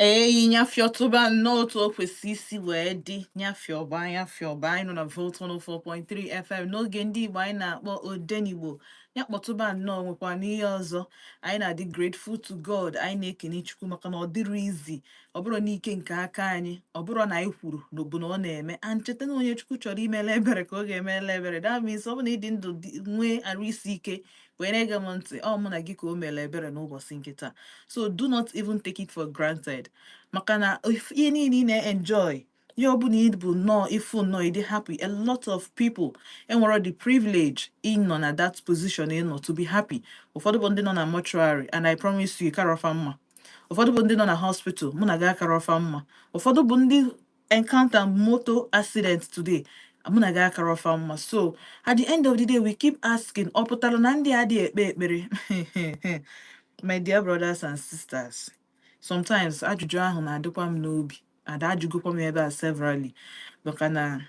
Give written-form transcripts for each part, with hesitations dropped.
Ee, nyafịọtụba nnọọ otu o kwesị isi wee dị. Nyafịọba, nyafịọba. Anyị nọ na Volt 104.3 FM n'oge ndị Igbo anyị na-akpọ Odenigbo. Ya kpọtụba nnọọ. Nwekwa n'ihe ọzọ, anyị na-adị grateful to God. Anyị na-ekene Chukwu maka na ọ dịrị izi. Ọ bụrụ n'ike nke aka anyị, ọ bụrụ na anyị kwuru na bụ na ọ na-eme and cheta na onye Chukwu chọrọ imele ebere ka ọ ga-emele ebere. That means ọ bụ na ịdị ndụ nwee arụ isi ike wee na-ege m ntị, ọ mụ na gị ka o mere ebere n'ụbọchị nke taa. So do not even take it for granted, maka na ihe niile ị na-enjoy, ihe ọ bụla ị bụ nnọọ ịfụ nnọọ ịdị happy, a lot of people enwere the privilege ịnọ na that position ịnọ to be happy. Ụfọdụ bụ ndị nọ na mortuary, and I promise you, karọfa mma. Ụfọdụ bụ ndị nọ na hospital, mụ na gị akarọfa mma. Ụfọdụ bụ ndị encounter motor accident today, mụ na gị akarọfa mma. So at the end of the day, we keep asking, ọ pụtara na ndị adịghị ekpe ekpere? My dear brothers and sisters, sometimes ajụjụ ahụ na-adịkwa m n'obi. Ada ajụgokwa m ebe a severally, maka na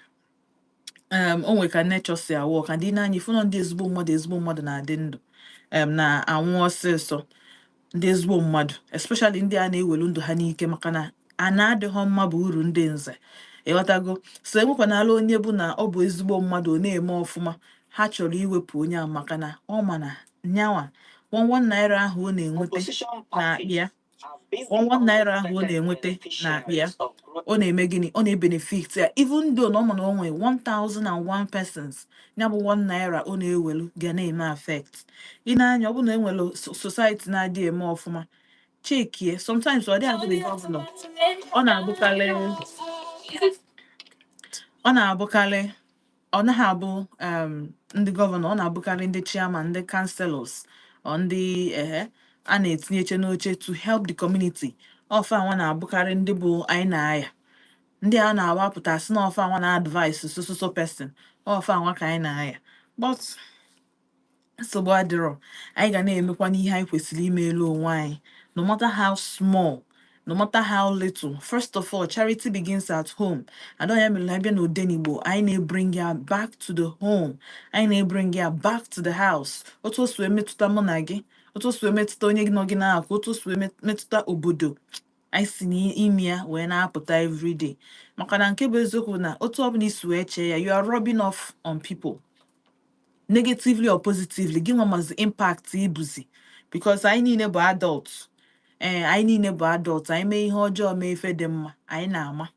o nwe ka nature si awụ ka ndị na-anya ifu na ndị ezigbo mmadụ, ezigbo mmadụ na-adị ndụ na-anwụ ọsịsọ. Ndị ezigbo mmadụ, especially ndị a na-ewelu ndụ ha n'ike, maka na a na-adịghọ mma bụ uru ndị nze, ịghọtago? So enwekwanala onye bụ na ọ bụ ezigbo mmadụ, ọ na-eme ọfụma, ha chọrọ iwepụ onye ahụ, maka na ọ ma na nyanwa ₦1 ahụ ọ na-enweta na-akpị ya, ₦1 naira ahụ ọ na-enweta na-akpị ya, ọ na-eme gịnị? Ọ na-ebenefit ya, even though na ọ ma na o nwee 1001 persons ya bụ ₦1 ọ na-ewelu ga na-eme affect. Ị na-anya, ọ bụ na enwere society na-adịghị eme ọfụma, chekie, sometimes ọ dị abụ the governor, ọ na-abụkarị ọ naghị abụ ndị governor, ọ na-abụkarị ndị chairman, ndị councillors, ọ ndị ehe a na-etinyeche n'oche to help the community. Ọfa nwa na-abụkarị ndị bụ anyị na-aya, ndị a na-awapụta sị na ọfa nwa na advice so so so person, ọfa nwa ka anyị na-aya. But nsogbu adịrọ, anyị ga na-emekwa n'ihe anyị kwesịrị ime elu onwe anyị, no matter how small, no matter how little. First of all, charity begins at home. Ada ya mere na abịa n'Odenigbo, anyị na-ebring ya back to the home, anyị na-ebring ya back to the house. Otu o si wee metụta mụ na gị, otu o si wee metụta onye nọ gị n'akụ, otu o si wee metụta obodo anyị si n'ime ya wee na-apụta everyday, maka na nke bụ eziokwu na otu ọbụla isi wee chee ya, you are rubbing off on people negatively or positively. Gị nwa mazi impact ibuzi, because anyị niile bụ adults. Ee, anyị niile bụ adults. Anyị mee ihe ọjọọ, mee ife dị mma, anyị na-ama,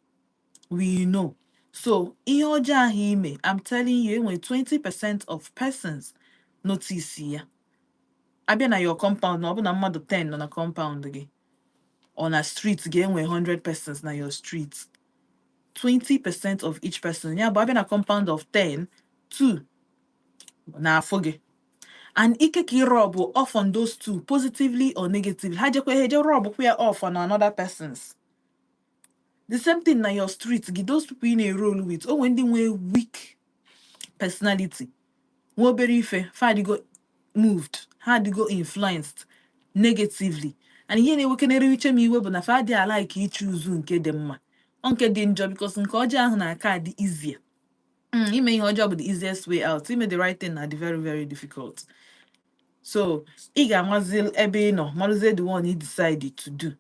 we know. So ihe ọjọọ ahụ ime, I'm telling you, enwere 20% of persons notice ya. Abịa na your compound, na ọ bụ na mmadụ 10 nọ na compound gị or na street gị, enwe 100 persons na your street, 20% of each person, ya bụ abịa na compound of 10, 2 na-afụ gị. And ike ka ị rub off on those two, positively or negatively, ha jekwa ha je rub kwa ya off on another persons. The same thing na your street gị, those people ị na-roll with. O nwere ndị nwee weak personality, nwa obere ife, fa adịgo moved, ha adịgo influenced negatively. And ihe na-ewekenere uche m iwe bụ na fa adịghị alike ichuzu nke dị mma, ọ nke dị njọ, because nke ọjọọ ahụ na-aka adị easier. Ime ihe ọjọọ bụ the easiest way out. Ime the right thing na dị very, very difficult. So ị ga-amazi ebe ị nọ, marụzie the one you decide to do,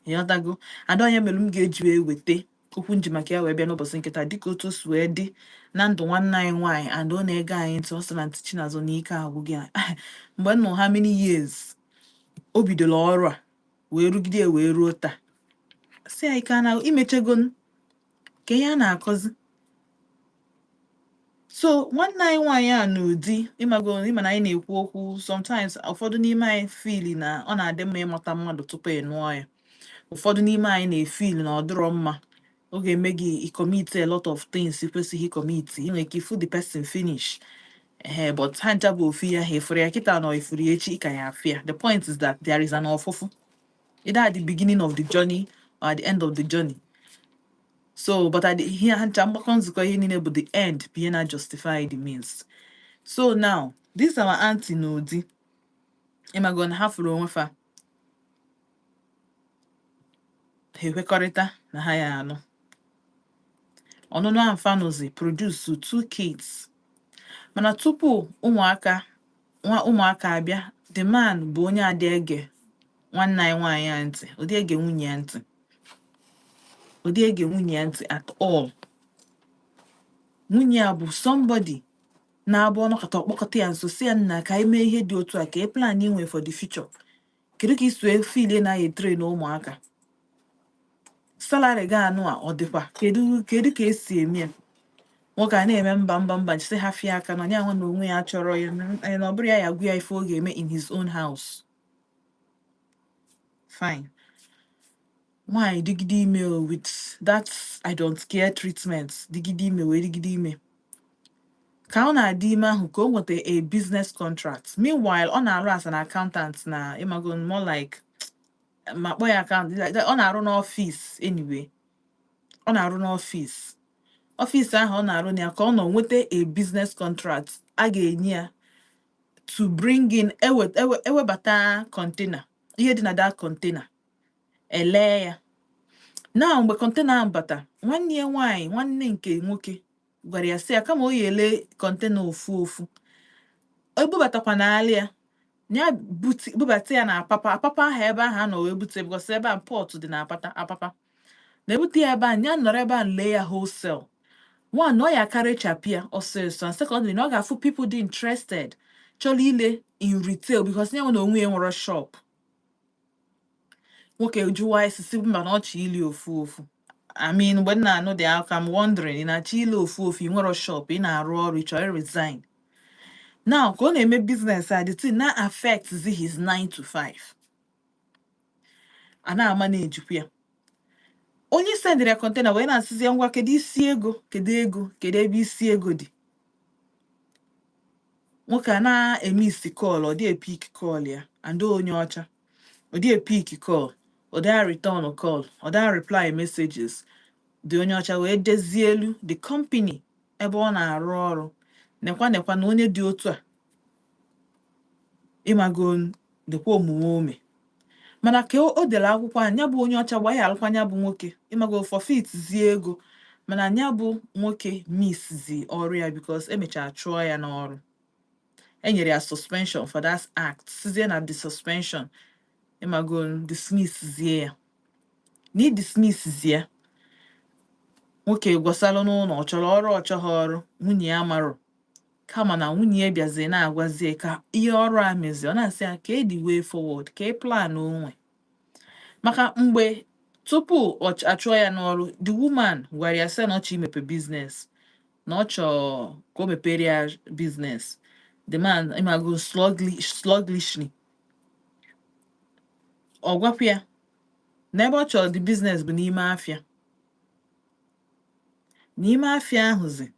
ịghọtago? Ada onye mere m ga-eji wee weta okwu nji maka ya wee bịa n'ụbọchị nkịta, dịka otu o si wee dị na ndụ nwanne anyị nwaanyị, and ọ na-ege anyị ntị. Ọ sị na ntị Chinazụ na ike agwụ gị. Mgbe m nọ, how many years o bidoro ọrụ a wee rugide ya wee ruo taa, si ya ike na imechego ka ihe a na-akọzi. So nwanne anyị nwaanyị a n'ụdị ịmago, ịma na anyị na-ekwu okwu sometimes, ụfọdụ n'ime anyị feel na ọ na-adị mma ịmata mmadụ tupu ị nụọ ya. Ụfọdụ n'ime anyị na-efeel na ọ dịrọ mma, ọ ga-eme gị ị commit a lot of things ị kwesịghị commit. Ị nwere ike ifu the person finish ehe, but ha ncha bụ ofu ihe ahụ. Ifuru ya kịta na ifuru ya echi, ị ka ya afụ ya. The point is that there is an ọfụfụ, either at the beginning of the journey or at the end of the journey. So but at the ihe ha ncha mgbakọ nzukọ, ihe niile bụ the end bụ ihe na justify the means. So now this our aunty n'ụdị ịmago na ha fụrụ onwe fa, ha ekwekọrịta na ha ya anụ ọnụnụ ahụ. Fanụzi produce two kids, mana tupu ụmụaka nwa ụmụaka abịa, the man bụ onye adị ege nwanne anyị nwaanyị a ntị, ọ dị ege nwunye ya ntị. Ọ dị ege nwunye ya ntị at all. Nwunye ya bụ somebody na-abụ ọnọkọta ọkpọkọta ya nso, si ya, "Nna, ka anyị mee ihe dị otu a, ka ị plan inwe for the future. Kedu ka isi wee feel na ya train ụmụaka? Salary gị anụ a, ọ dịkwa? Kedu ka esi eme ya?" Nwoke a na-eme mba, mba, mba, sị ha fie aka na onye ahụ na onwe ya chọrọ ya, na ọ bụrụ ya ya gwa ya ife ọ ga-eme in his own house. Fine. Nwaanyị dịgide ime o, with that "I don't care" treatment, dịgide ime wee dịgide ime. Ka ọ na-adị ime ahụ ka o nweta a business contract. Meanwhile, ọ na-arụ as an accountant na, ịmago, more like ma kpọọ ya account, ọ na-arụ n'ọfịs. Anyway, ọ na-arụ n'ọfịs. Ọfịs ahụ ọ na-arụ na ya ka ọ nọ nweta a business contract a ga-enye ya to bring in ewebata container, ihe dị na that container, elee ya. Na mgbe container ahụ bata, nwanne ya nwaanyị, nwanne nke nwoke, gwara ya sị ya kama o ya ele container ofu ofu, ebubatakwa n'ala ya, ya bubata ya na Apapa. Apapa ahụ, ebe ahụ a nọ wee bute, because ebe a port dị na apata Apapa, na-ebute ya ebe a, ya nọrọ ebe a lee ya wholesale. One, na ọ ya akarị chapia ọsịsọ, and secondly, na ọ ga-afụ people dị interested chọrọ ile in retail, because ya nwe na onwe ya nwere shop. Nwoke jụwa isi mba, na ọchị ili ofu ofu. I mean, mgbe m na-anụ dị aka, I'm wondering, ị na-achọ ile ofu ofu, ị nwere shop, ị na-arụ ọrụ, ị chọrọ resign now? Ka ọ na-eme business a, the thing na affect his 9 to 5, a na-ama na-ejikwa ya. Onye sendịrị ya container wee na-asịzi ya, "Ngwa, kedu isi ego? Kedu ego? Kedu ebe isi ego dị?" Nwoke a na-eme isi call, ọ dị epick call ya. And onye ọcha, ọ dị epick call, ọ dị return call, ọ dị reply messages. Dị onye ọcha wee dezie elu the company ebe ọ na-arụ ọrụ, nekwa nekwa na onye dị otu a, ịmago, nekwa omume ome. Mana ka o dere akwụkwọ a, ya bụ onye ọcha gba ya alụkwa ya bụ nwoke, ịmago, forfeit zie ego. Mana ya bụ nwoke miss-zi ọrụ ya, because emechara chụọ ya n'ọrụ. E nyere ya suspension for that act, sizie na the suspension, ịmago, dismiss zie ya. Na i dismiss zie nwoke, gwasalụ n'ụlọ, ọ chọrọ ọrụ, ọ chọghị ọrụ, nwunye ya marụ. Kama na nwunye ya bịazie na-agwazie ka ihe ọrụ a mezie, ọ na-asị ya ka e the way forward, ka e plan onwe. Maka mgbe tupu ọ achụọ ya n'ọrụ, the woman gwara ya sị na ọ chọrọ imepe business, na ọ chọọ ka o mepere ya business. The man, ịmago, sluggishly, ọ gwakwa ya na ebe ọ chọrọ the business bụ n'ime afịa. N'ime afịa ahụzi,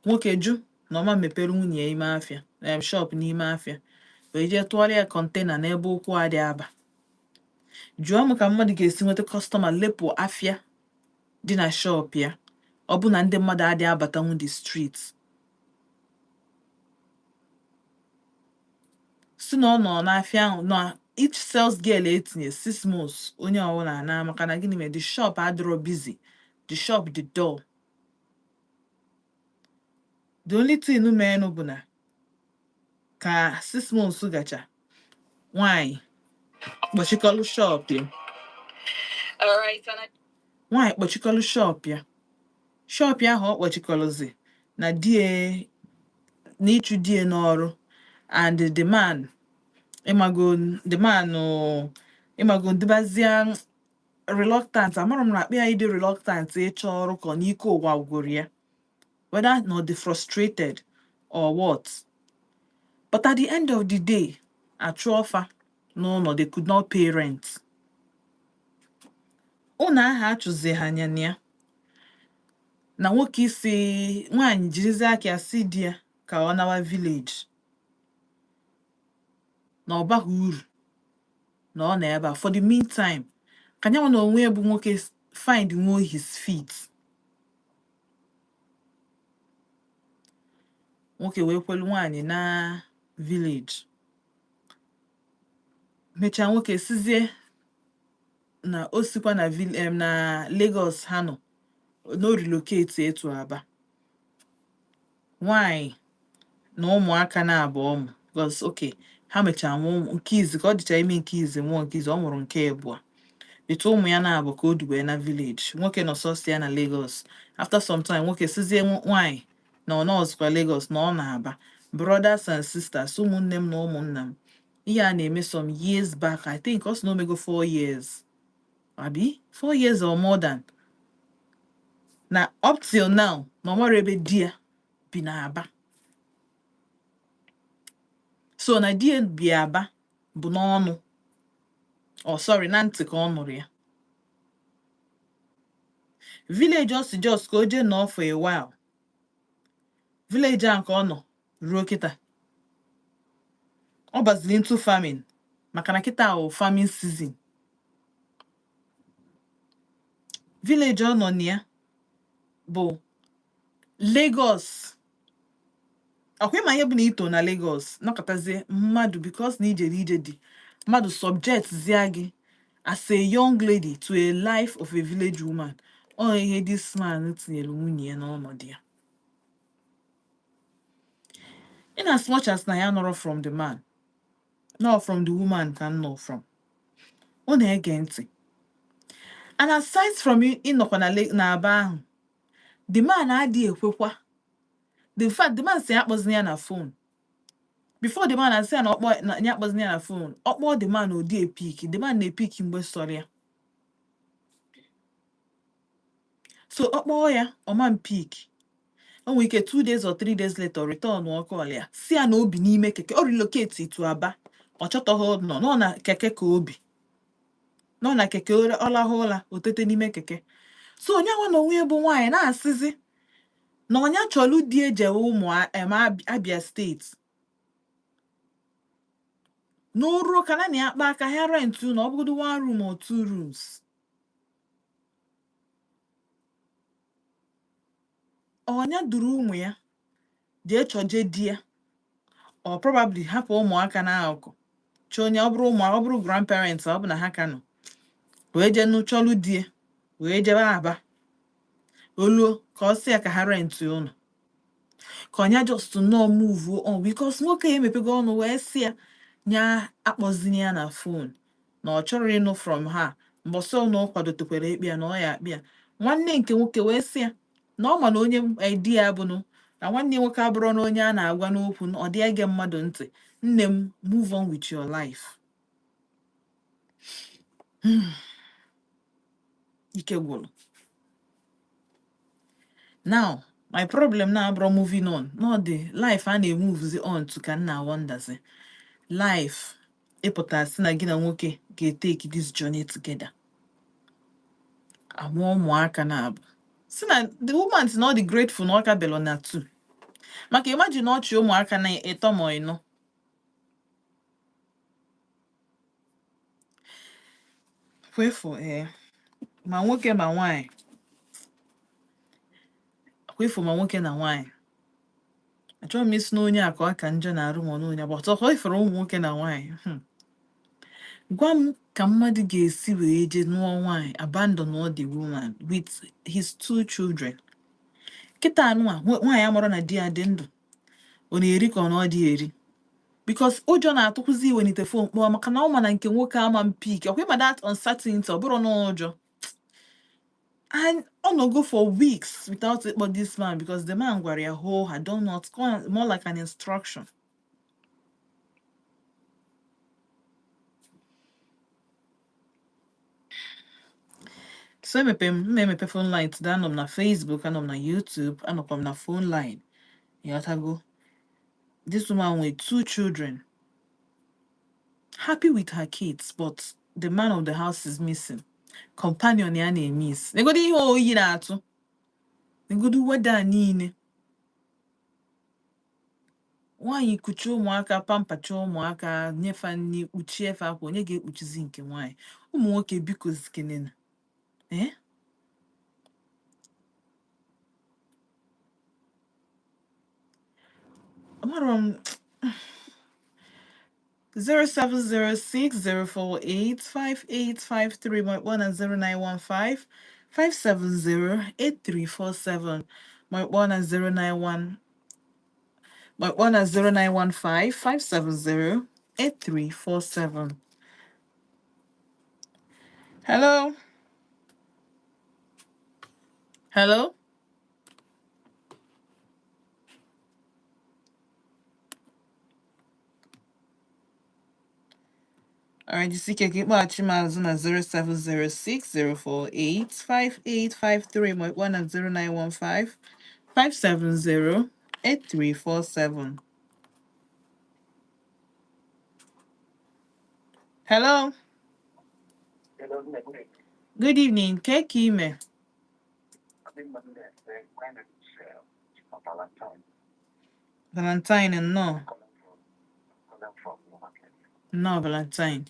nwoke jụ na ọma mepere nwunye ya ime afịa, shop n'ime afịa, wee jee tụọrọ ya container n'ebe ụkwụ adị aba. Jụọ m ka mmadụ ga-esi nweta customer lepụ afịa dị na shop ya, ọ bụ na ndị mmadụ adịghị abatanwu the street. Si na ọ nọ n'afịa ahụ na each sales girl etinye 6 months, onye ọbụla na, maka na gịnị mere? The shop adịrọ busy, the shop dị dull. The only thing menụ bụ na ka 6 months gacha, nwanyị kpọchikọlụ shop ya. Nwaanyị kpọchikọlụ shop ya. Shop ya ahụ ọ kpọchikọlụzi na die na ịchụ die n'ọrụ. And the man, ịmago, the man oh, ịmago, dịbazia reluctant. Amara m na akpa ya ịdị reluctant ịchọ ọrụ, ka ọ n'ike ụwa gwụrụ ya, whether na ọ dị frustrated or what. But at the end of the day, achụọ fa n'ụlọ. They could not pay rent. Ụlọ ahụ achụzi ha anya na ya na nwoke isi nwaanyị jirizi aka ya si di ya ka ọ nawa village, na ọ baghị uru na ọ nọ ebe a. For the meantime, ka nyanwa na onwe ya bụ nwoke find nwo his feet. Nwoke wee kwelu nwaanyị na village. Mechaa, nwoke sizie na o sikwa na na Lagos ha nọ no relocate etu Aba. Nwaanyị na ụmụaka na-abụ ụmụ, because okay, ha mechara mụọ ụmụ nke izi ka ọ dịcha ime, nke izi mụọ, nke izi ọ mụrụ nke abụọ. Etu ụmụ ya na-abụ ka o duwe na village, nwoke nọ sọsọ ya na Lagos. After some time, nwoke sizie nwaanyị na ọ nọọsụkwa Lagos na ọ na-aba. Brothers and sisters, ụmụnne m na ụmụnna m, ihe a na-eme some years back, I think ọ sị na omego 4 years, abi 4 years or more than, na up till now na ọ mara ebe di ya bi na-aba. So na di ya bi Aba bụ n'ọnụ, ọ sorry, na ntị ka ọ nụrụ ya. Village ọ si just ka o jee nọọ for a while, village a nke ọ nọ ruo kịta, ọ baziri into farming, maka na kịta wụ farming season. Village ọ nọ na ya bụ Lagos. Ọkwa ịma ihe bụ na ito na Lagos nọkọtazie mmadụ, because na ijere ije dị mmadụ subject zia gị as a young lady to a life of a village woman. Ọ ihe this man tinyere nwunye ya n'ọnọdụ ya. In as much as na ya nọrọ from the man, not from the woman ka m nọ from, ọ na-ege ntị. And aside from ịnọkwa na Aba ahụ, the man adịghị ekwekwa. The fact the man si ya akpọzina ya na phone. Before the man asị ya na ọkpọ na ya akpọzina ya na phone, ọkpọ the man odi epik, the man na-epik mgbe sọrọ ya. So ọkpọ ya ọma mpik, o nwere ike 2 days or 3 days later return call ya, si ya na obi n'ime keke, o relocate to Aba, ọ chọtaghị nọ nọ na keke ka obi nọ na keke, ọ lahụ ụla o tete n'ime keke. So onye nwa na onwe ya bụ nwaanyị na-asịzi na ọnya chọlụ di ejewe ụmụ Abia steeti n'oruo ka na ya akpa aka ha rent na ọ bụgodu 1 room or 2 rooms. Ọnya duru ụmụ ya jee chọje di ya, or probably hapụ ụmụaka n'akụkụ chọọ onye ọ bụrụ ụmụ, ọ bụrụ grandparents, ọ bụ na ha ka nọ, wee jee nụchọlụ di ya wee jebe Aba. Oluo ka ọ sị ya ka ha rent ụlọ, ka ọnya just nọọ move on, because nwoke ya emepego ọnụ wee sị ya nya akpọzina ya na phone, na ọ chọrọ ịnụ from ha mbọsị na ọ kwadotekwara ikpe ya na ọ ya akpị ya. Nwanne nke nwoke wee sị ya na ọ ma na onye di ya abụnụ na nwanne ya nwoke abụrụ na onye a na-agwa n'okwu, na ọ dị ege mmadụ ntị. Nne m, move on with your life. Ike gwụrụ. Now my problem now abụrụ moving on, not the life a na-emovezi on to ka nna wonderzi life ịpụta sị na gị na nwoke ga-etake this journey together, amụọ ụmụaka na-abụ si na the woman si na ọ dị grateful na ọ ka belo na 2, maka imagine ọchị ụmụaka na ịtọ ma ịnọ. Kwefu ma nwoke ma nwaanyị, kwefu ma nwoke na nwaanyị. Achọghị m isi na onye a ka ọ ka njọ na-arụ ma ọ na onye but ọ ifere ụmụ nwoke na nwaanyị. Gwa m ka mmadụ ga-esi wee jee nụọ nwaanyị, abandon all the woman with his 2 children. Kịta anụnwa nwaanyị amara na di ya dị ndụ, ọ na-eri ka ọ na ọ dị eri, because ụjọ na-atụkwụzi iwenite phone kpọọ, maka na ọ ma na nke nwoke ama mpik ọkwa ịma that uncertainty, ọ bụrụ na ụjọ. And ọ nọgo for weeks without ịkpọ this man, because the man gwara ya ho I don't know, more like an instruction. So emepe m emepe phone line today. Anọ m na Facebook, anọ m na YouTube, anọkwa m na phone line. Ịghọtago? This woman with 2 children, happy with her kids, but the man of the house is missing. Companion ya na-emiss. Negodu ihe oyi na-atụ, negodu weda niile. Nwaanyị kuchie ụmụaka, pampacha ụmụaka, nyefe nri, kpuchie efe akwa, onye ga-ekpuchizi nke nwaanyị? Ụmụ nwoke biko zikenena. Amara m. 07060485853 ma kpọọ na 09155708347 ma kpọọ na 091 ma kpọọ na 09155708347. Hello? Hello? Alright, jisike ka ịkpọghachi m azụ na 07060485853 ma ịkpọ na 09155708347. Hello? Good evening. Ke ka ime? Valentine nnọọ. Nnọọ Valentine.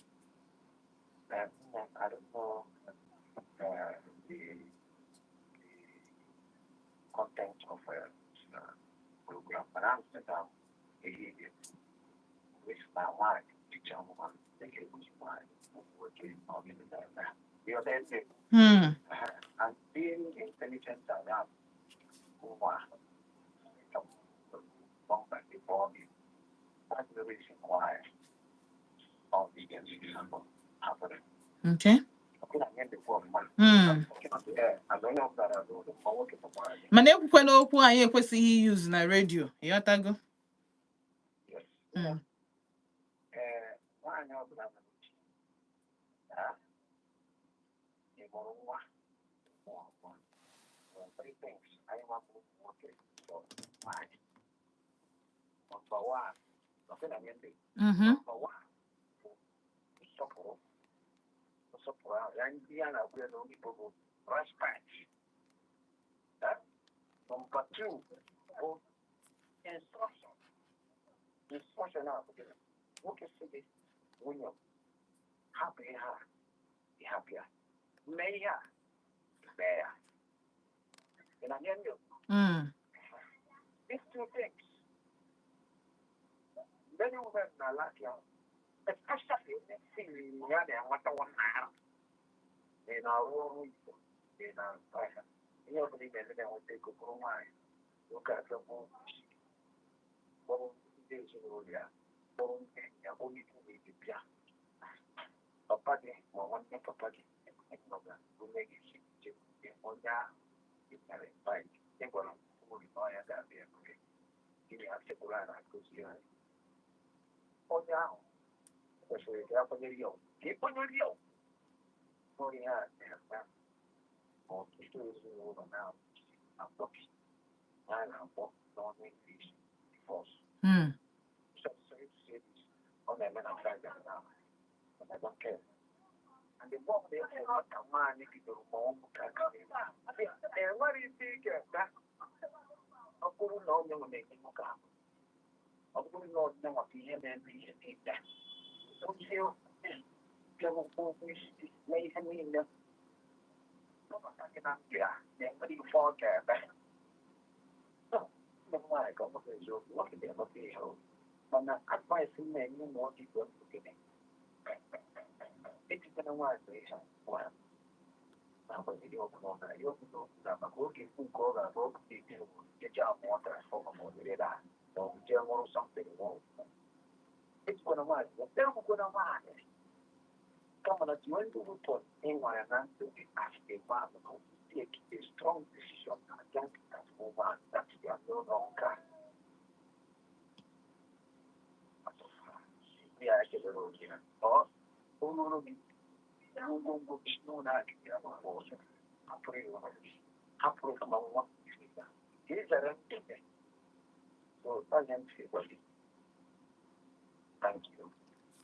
Okay. Mana ekwukwana okwu anyị ekwesịghị iyuzu na redio, ịghọtago?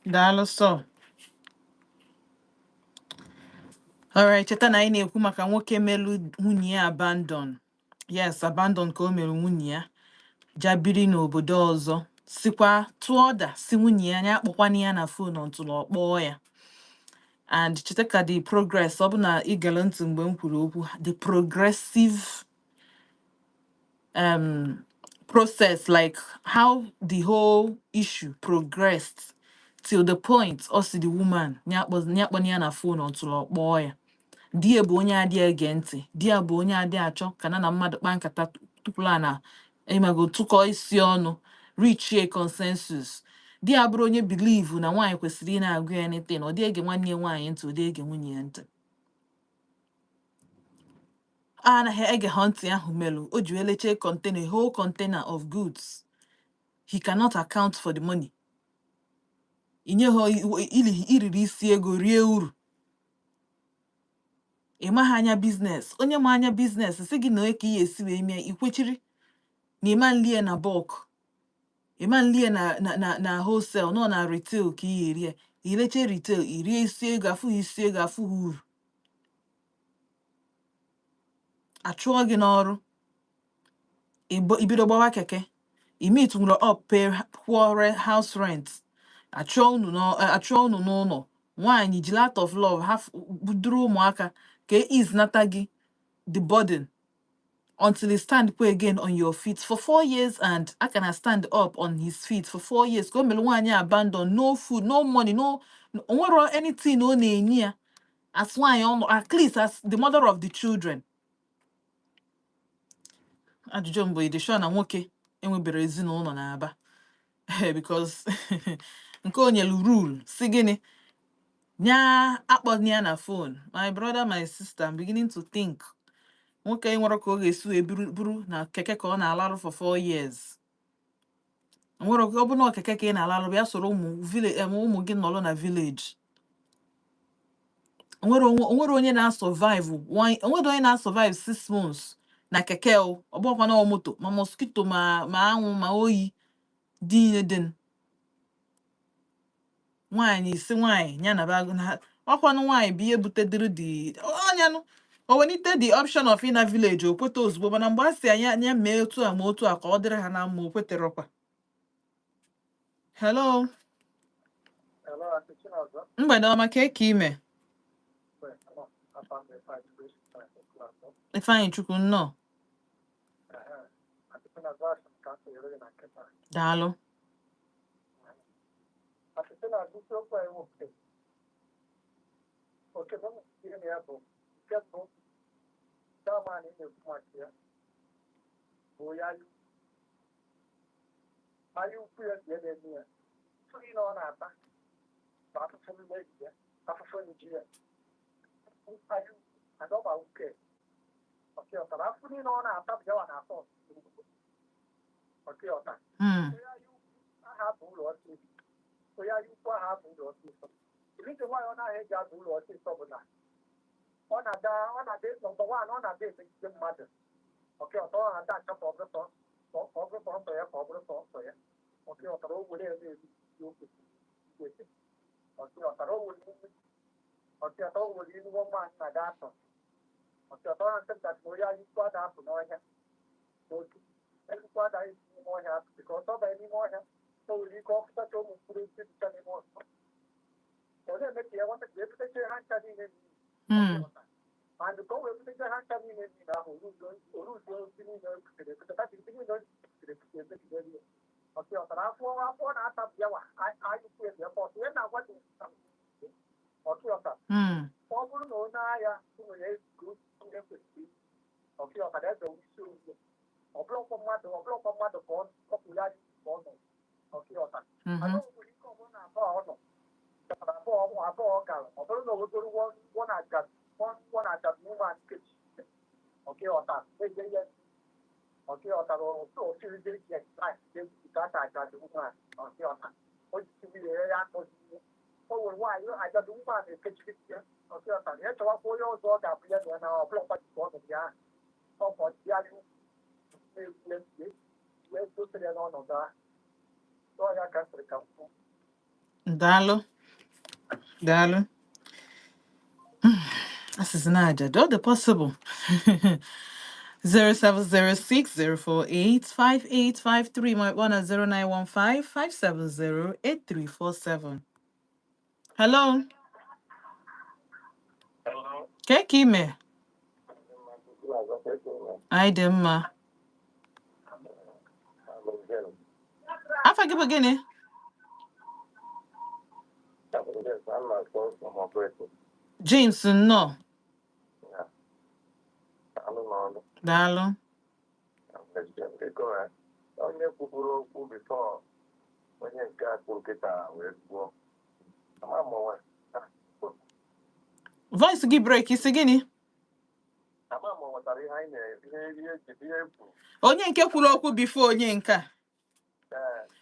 Daalụ sọ. Alright, cheta na anyị na-ekwu maka nwoke melu nwunye ya abandon. Yes, abandon ka o mere nwunye ya. Ja biri n'obodo ọzọ. Sikwa tụọ ọda si nwunye ya ya akpọkwana ya na phone until ọ kpọọ ya. And cheta ka the progress, ọ bụ na ị gere ntị mgbe m kwuru okwu, the progressive process, like how the whole issue progressed till the point ọ sị the woman ya akpọna ya na phone until ọ kpọọ ya. Di ya bụ onye adịghị ege ntị, di ya bụ onye adịghị achọ ka na mmadụ kpaa nkata tupu a na ịmago tụkọ isi ọnụ reach a consensus. Di ya bụrụ onye believe na nwaanyị kwesịrị ị na-agụ ya anything, ọ dịghị ege nwanne ya nwaanyị ntị, ọ dịghị ege nwunye ya ntị. Anaghị ege ha ntị ahụ melụ o ji wee lechee container, whole container of goods. He cannot account for the money. Inye ha ili iriri isi ego rie uru. Ị maghị anya business. Onye ma anya business sị gị na onye ka ị esi wee mee ikwechiri na ịma nlie na bulk, ịma nlie na wholesale, nọ na retail ka ị eri ya. Ileche retail, irie isi ego, afụghị isi ego, afụghị uru. Achụọ gị n'ọrụ, ibido gbawa keke. Imit nwere up pay, kwụọ house rent. Achụọ unu achụọ unu n'ụlọ. Nwaanyị jiri out of love ha duru ụmụaka ka e ease nata gị the burden until he stand kwa again on your feet for 4 years. And I can stand up on his feet for 4 years ka o mere nwaanyị abandon. No food, no money, no onwero anything ọ na-enye ya as nwaanyị ọ nọ, at least as the mother of the children. Ajụjụ mbụ, ị dị sure na nwoke enwebere ezinụlọ na-aba? Because nke o nyelu rule si gịnị nya akpọna ya na phone. My brother, my sister, I'm beginning to think nwoke nwere ka ọ ga-esi wee buru na keke ka ọ na-alarụ for 4 years. Nwere ọ bụ na keke ka ị na-alarụ, bịa soro ụmụ village, ụmụ gị nọrọ na village. Onwere onye na-survive onwere onye na-survive 6 months na keke. O ọ bụghịkwa na moto, ma mosquito, ma anwụ, ma oyi dị niile dị. Nwaanyị si nwaanyị ya na bago na ọkwanụ nwaanyị bụ ihe butedịrị dị ọnyanụ o welite the option of ịna village. O kweta ozugbo, mana mgbe a sị anya anya mee otu a ma otu a ka ọ dịrị ha na mma, o kweterọkwa. Hello. Hello, Aunty Chinazọ. Mgbede ọma, ka eke ime? Well, I'm Ifeanyị. Ifeanyị Chukwu, nnọọ. Aunty Chinazọ, asị m ka m sonyere gị na nkịta. Daalụ. Aunty Chinazọ, isiokwu a ewepụta oke m ihe na ya bụ nke mbụ, chairman ị na-ekwu maka ya bụ ya anya ukwu ya si na-eme ya tụrụ na ọ na-ata bụ afụfụ mmehie ya, afụfụ nji ya anya adọba uke ọkịọtara afụfụ niile ọ na-ata bụ yawa na-atọ ọkịọta. Onye anya ukwu aha bụ ụlọ ọsịsọ, onye anya ukwu aha bụ ụlọ ọsịsọ. Reason why ọ naghị eji abụ ụlọ ọsịsọ bụ na ọ na-ada ọ na-ada number one, ọ na-ada emegide mmadụ ọkịọta. Ọ na-ada achọ ka ọ bụrụ sọ ka ọ bụrụ sọnsọ ya, ka ọ bụrụ sọnsọ ya ọkịọtara. O were ya na-eme ihe o kwesịrị ọkịọtara. O were ọkịọta, o were ilu nwaanyị na-aga atọ ọkịọta. Ọ na-asị nta na onye anya ukwu ada apụ n'ọhịa n'otu elukwu adaghị esi n'ime ọhịa apụ, ka ọtọ banye n'ime ọhịa, o nwere ike ọ fụtacha ụmụ mkpụrụ osisi dịcha n'ime ọhịa, ọ na-eme ka ya nwata ka ebutecha ha ncha niile. And ka o wee butecha ha ncha niile niile ahụ, oruzuo osisi niile o butere ebute, that is, niile o butere ebute emegidere ya ọkịọtara. Afọ na-atapụ ya wa anyụkwu ya bịa ọsọ ya na-agwa gị ọkịọta. Ọ bụrụ na onye agha nwere ego ihe kwesịrị ọkịọtara ebewe isi onye ọ bụrụkwa mmadụ ka ọ kọpụ ya ka ọ nọ ọkịọta. Mana o nwere ike ọ bụrụ na abụọ ọ nọ chọtara abụọ abụọ ọ gara, ọ bụrụ na o wegoro one ajadu woman nkechi ọkịọta eje ihe ọkịọtara ofirizie yes life ata ajadu woman ọkịọta. O ji nwunye ya ya akpọzi ihe o nwere nwaanyị ajadu woman ekechiri ya ọkịọta ya chọwakwa onye ọzọ ọ ga-abụ ya na ya na ọ bụlakwa ka ọ nọ ya ọkọ ya na-egwu wee dotere ya n'ọnọdụ ahụ. Ọ ya ka m sịrị ka m kwuo. Daalụ, daalụ. Asịsị na aja dị, ọ dị possible. 07060485853 ma ịkpọ na 09155708347. Hello. Hello. Ka ka ime? Anyị dị mma. Afa gị bụ gịnị? Yes, I'm not from operating. James, nnọọ. Yeah. Alụ. Daalụ. Biko, onye kwupụrụ okwu before onye nke a kwuru kịta wee kwuo. Ama m onwe Voice gị break, isi gịnị? Ama m nwetara ihe Anyị na ihe ihe kwuru. Onye nke kwuru okwu before onye nke a,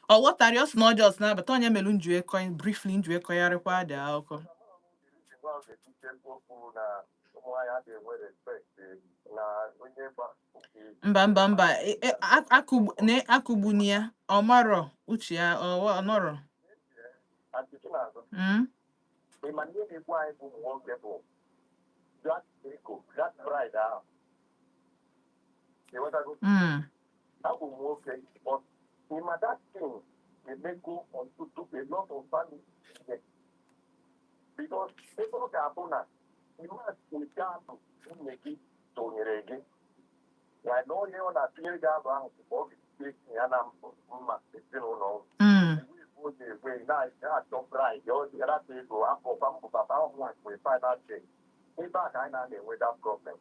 ọ ghọtara. Ọ sị na ọ just na-abata. Onye mere nju ekọ briefly, nju ekọgharịkwa dị akụkọ. Gwa ga-ekwute okwu na ụmụ nwaanyị adịghị enwe respect na onye gba. Mba, mba, mba. Akụgbuni ya. Ọ marọ uche ya, ọ nọrọ. Aunty Chinazụ, ị ma ihe na-egbu anyị bụ ụmụ nwoke bụ that ego, that pride ahụ. Ịghọtago? Mm. Abụ m nwoke, but ị ma that thing emego ọtụtụ, a lot of family, because ebe ọ ga-abụ na nke ahụ nwunye gị tonyere gị na onye ọ na-atụnyere gị alụ ahụ bụ ọ ga-esi ya na mma ezinụlọ. O ji ekwe na-achọ pride, ọ dị rata ego afọkwa mbụ papa ahụ nwa mgbe final check. Ebe a ka anyị na-enwe that problem.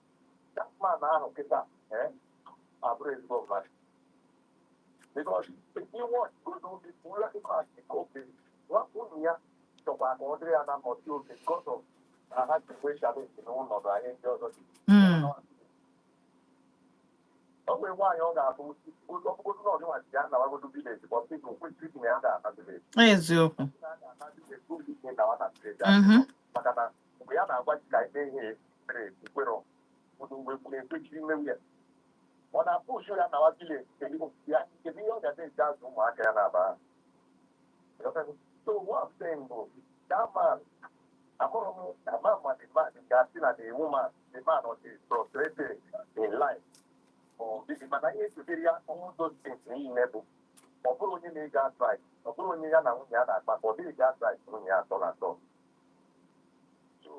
That man ahụ kịta abụrụ ezigbo mmadụ, because ihe godo obi nwunye ya chọkwa ka ọ dịrị ya na mmọchi oge because of na ha ji kwe challenge n'ụlọ na ihe ndị ọzọ dị. Ọ nwere nwaanyị ọ ga-abụ ọbụgodu na ọdịnwa ya nawagodo village, but people kwesịrị na ya ga-ana village. Eziokwu. Maka na mgbe ya na-agwa gị ka ime ihe mere ekwerọ unu ekwechiri mmewu ya, ọ na-apụshu ya nawa village. Kedu ya, kedu ihe ọ ga na-eji azụ ụmụaka ya na-aba? So what I'm saying bụ that man, amụrụ m ama ma the man ga-asị na the woman, the man ọ dị frustrated in life ọ dịghị, mana ihe sotere ya, all those things niile bụ ọ bụrụ onye na-ege advice, ọ bụrụ onye ya na nwunye ya na-akpa, ọ dịghị ge advice nwunye ya atọ na atọ.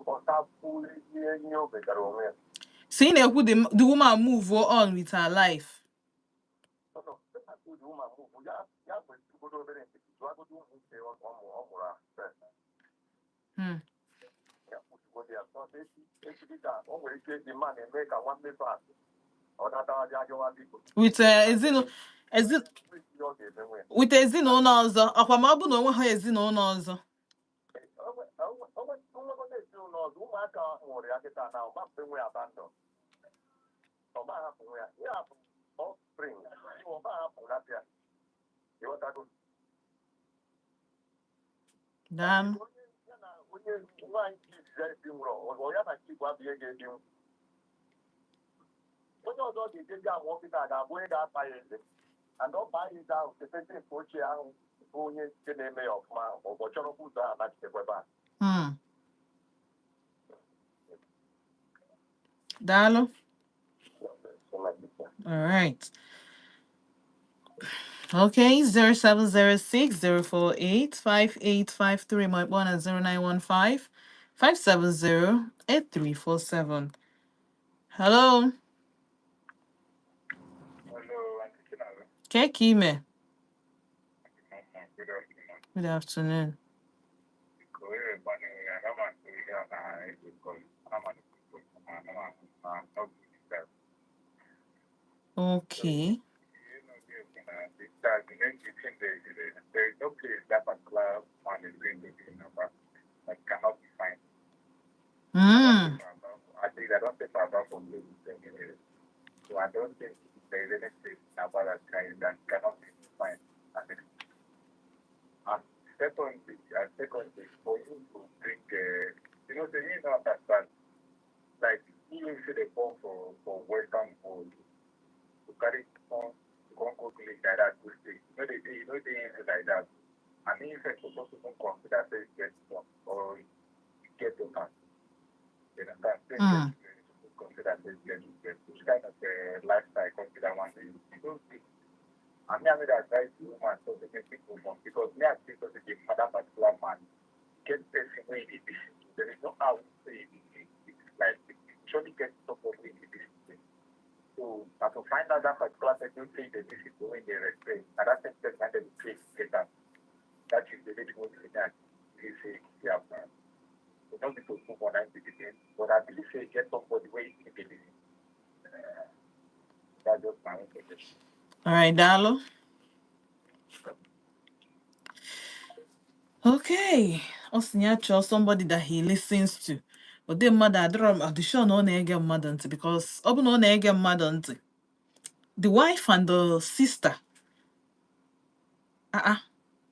Ọ takwuo ihe o megara onwe ya. So ị na-ekwu the woman move on with her life. No, no, the woman move ya kwesịrị obere nkịtị jụagodo ụmụ nke ọ mụrụ ahụ first. Ya kwụsịgodo ya echi echi dịka o nwere ike dị mma na-eme ka nwa mmepe asị ọ natawazi ajọwa biko. With ezi ihe ọ ga-emenwe ya. With ezinụlọ ọzọ ọkwa, ma ọ bụ na onwe ha ezinụlọ ọzọ. Onwekọta ezinụlọ ọzọ, ụmụaka nwụrụ ya kịta na ọma mfe nwe abandon, ọma hapụ nwe ya, ya bụ offspring, ọma hapụ ya, ịghọtago? Daalụ. Onye ya na onye nwaanyị ji izizi ebi nwụrụ ọ ya na nke igbo abụghị ga-ebi. Onye ọzọ ga-ejeji amụọ kịta ga-abụ onye ga-akpa ya eze, and ọ kpaa ya eze ahụ, chepezi nke ochie ahụ bụ onye nke na-eme ya ọfụma ahụ, ọ bụ chọrọkwa ụzọ ahụ anachitekwa ebe a. Daalụ. All right. Okay, 0706 048 5853. My one at 0915 570 8347. Hello. Hello, Auntie Chinala. Kekime. Good afternoon. Good afternoon. Biko, bana ana m atụ ihe a na-ekwu ama na ọ bụ that. You know, that the main thing there is no place that particular man is going to be in number that cannot be fine. I think I don't think about from the anyway. So I don't think there is any place in Aba that cannot be fine. And secondly, for you to bring, so you don't understand, like, even if they born for Western world, to carry on, to come go village like that, to stay, they easy like that. And if it's supposed to consider say get some or get to that, you understand? Say get consider say get which kind of lifestyle consider one day. You don't see. And me, I made advice to woman so they can pick woman because me, I think so they give that particular man get person wey dey listen to. There is no how say it's like you surely get somebody wey dey listen to. So na to find out that particular person say they listen to when they respect. Na that same person na dem say get am. That is the lady wey say that they say they have now. So no need to move on and begin. But I believe say get somebody wey you dey listen. That's just my own suggestion. All right, Daalụ. Okay. Ọ sị ya chọọ somebody that he listens to. Ụdị mmadụ adịrọ m adị sure na ọ na-ege mmadụ ntị, because ọ bụ na ọ na-ege mmadụ ntị, the wife and the sister, uh-uh,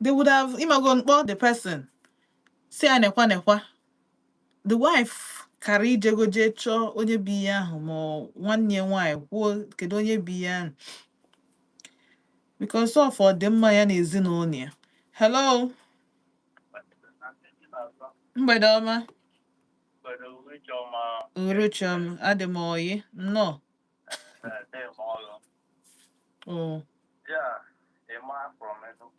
they would have imago mkpọ the person si ya nekwa nekwa. The wife kara ijego jee chọọ onye bi ihe ahụ, ma ọ nwanne ya nwaanyị kwuo kedu onye bi ihe ahụ, because of ọdịmma ya na ezinụlọ ya. Hello, mgbede ọma. Uruchom, adị m oyi nnọọ. Oh. Yeah, Emma from Enugu.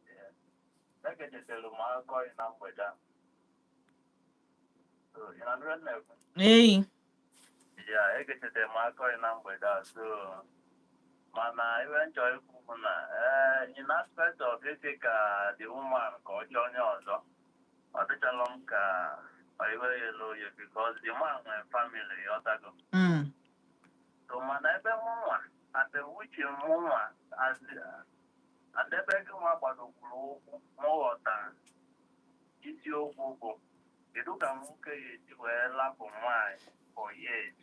Yeah. Egejetere m akụkọ ị na mgbede a. So, ị na-anụ ihe m na-ekwu? Eyi. Yeah, egechetere m akụkọ ị na mgbede a. So, mana iwe m chọrọ ikwu bụ na in aspect of isi ka the woman ka ọ chọọ onye ọzọ, ọ dịchalụ m ka ọ iwe ya elu oye, because the man nwere family, ọtago. So, mana ebe mụnwa and the uche mụnwa as and ebe gị nwa gbadokwuru ụkwụ, mụ ghọtara isiokwu bụ kedu ka nwoke ya esi wee lapụ nwaanyị for years,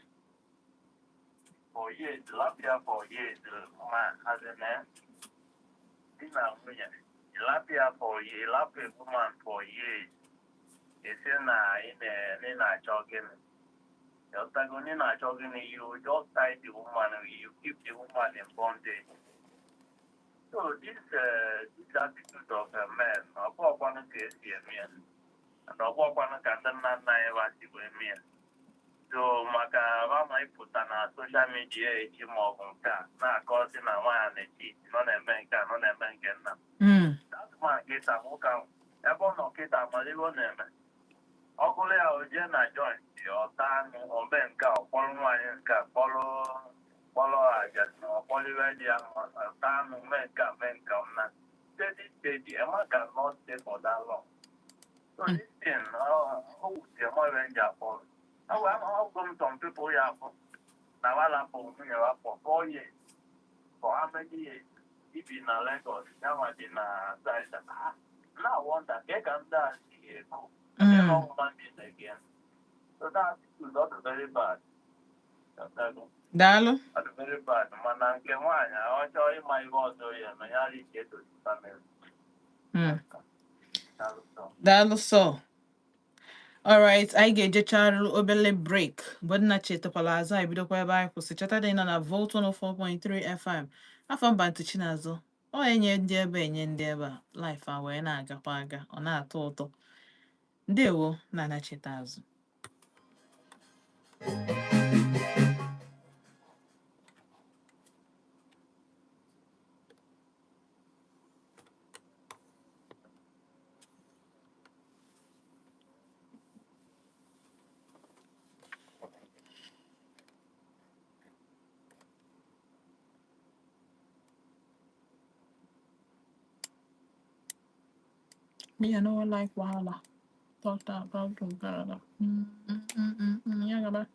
for years, lapụ ya for years, ma as in di na nwunye, ịlapụ ya for years, ịlapụ a woman for years, esi na ị na-achọ gịnị? Ịghọtago, ị na-achọ gịnị? You just tie the woman, you keep the woman in bondage. So this attitude of a man, ọ bụghịkwanụ ka esi eme ya, and ọ bụghịkwanụ ka ndị nna nna anyị ha si wee mee ya. So maka mama ịpụta na social media echi ma ọ bụ nke a na-akọ sị na nwaanyị na-echi nọ na-eme nke a, nọ na-eme nke nna. That man kịta, nwoke ahụ ebe ọ nọ kịta mara ihe ọ na-eme. Ọ gụrụ ya, o jee na joint, ọ taa anụ, o mee nke a, ọ kpọrọ nwaanyị nke a, kpọrọ aja na ọ kpọrọ iwe dị ya mma, ọ taa anụ, mee nke a, mee nke a na steady steady. Emma cannot stay for that long. So this thing, ọ wutere m ebe m ji akpọ. Ọ wee ọgụ m, some people ya afọ na walapụ nwunye wa for 4 years, for how many years, ibi na Lagos, yanwa dị na side. Na wonder ka ka ndị a si ekwu. They're not human beings again. So that attitude, not very bad. Daalụ. Not very bad. Mana nke nwaanyị, ọ chọọ ịma ihe ọzọ ya na ya reach to the family. Daalụ sọ. Daalụ sọ. Alright, anyị ga-ejecharụ obele break. Mgbe nna chetakwala azụ, anyị bidokwa ebe anyị kwụsị. Cheta dị nọ na Volt 104.3 FM. Afọ mba ntị Chinazụ. Ọ enye ndị ebe, enye ndị ebe a. Life a wee na-agakwa aga, ọ na-atọ ụtọ. Ndewo na anacheta azụ. Me, I no like wahala. Talk that problem. Yeah, gaba.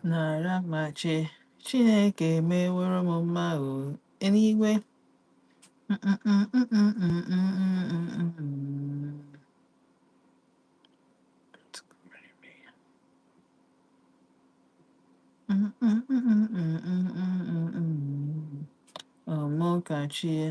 Nara machi. Chineke meworo m mma o. Eluigwe. Mm-mm-mm-mm-mm-mm-mm-mm. Mm-mm-mm-mm-mm-mm-mm. Ọmọkachie.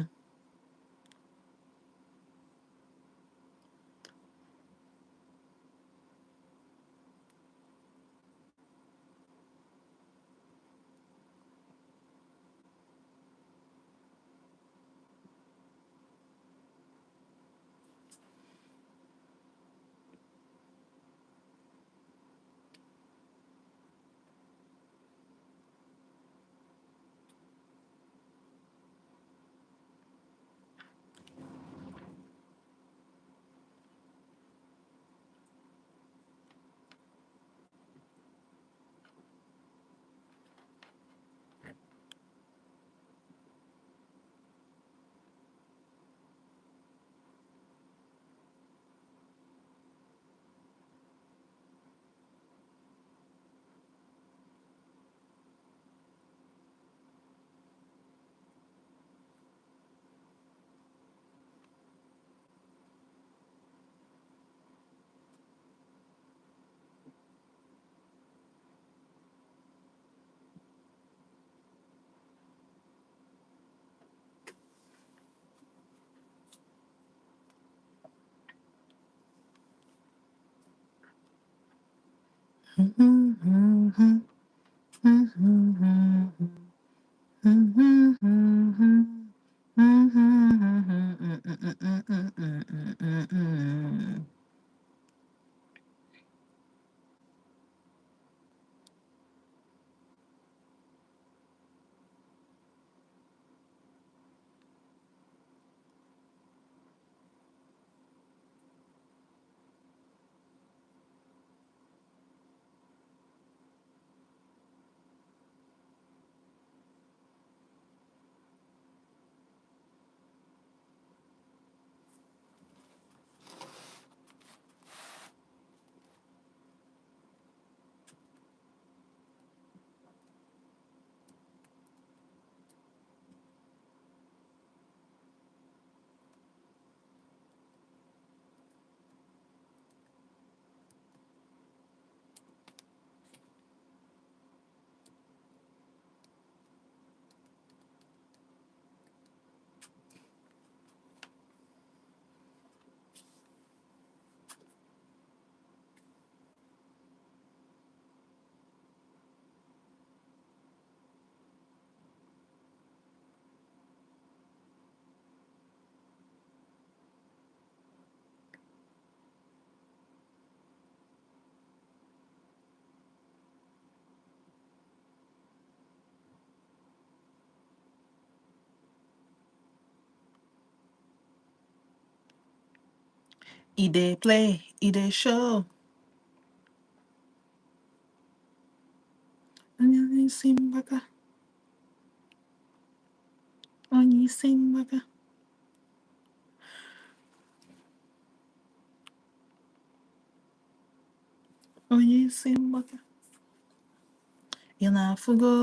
E dey play, e dey show. Onye isi mgbaka, onye isi mgbaka, onye isi mgbaka. Ị na-afụgo?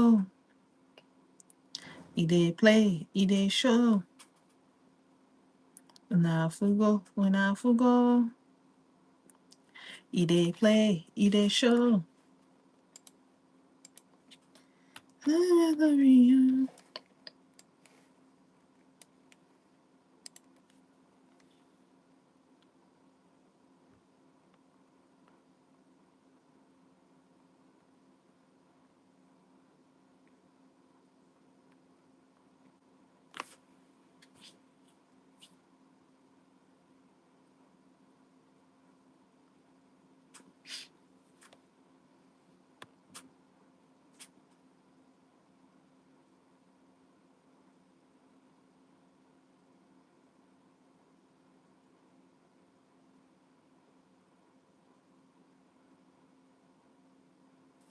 E dey play, e dey show. Na-afụgo, ị na-afụgo? E dey play, e dey show.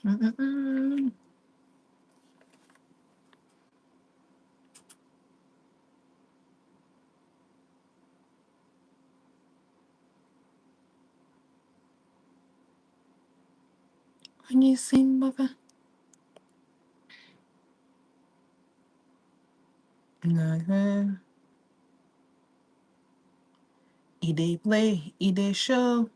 Mm-mm-mm. Onye isi mgbaka. Na-ehe. E dey play, e dey show.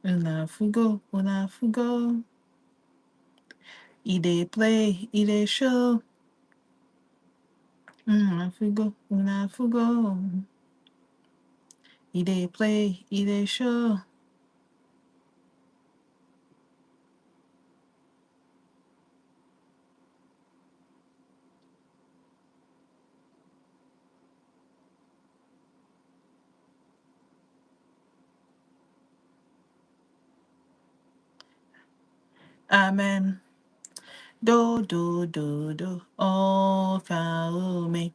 Una fugo, una fugo. E dey play, e dey show. Una fugo, una fugo. E dey play, e dey show. Amen. Do do do do. Oh, kaume.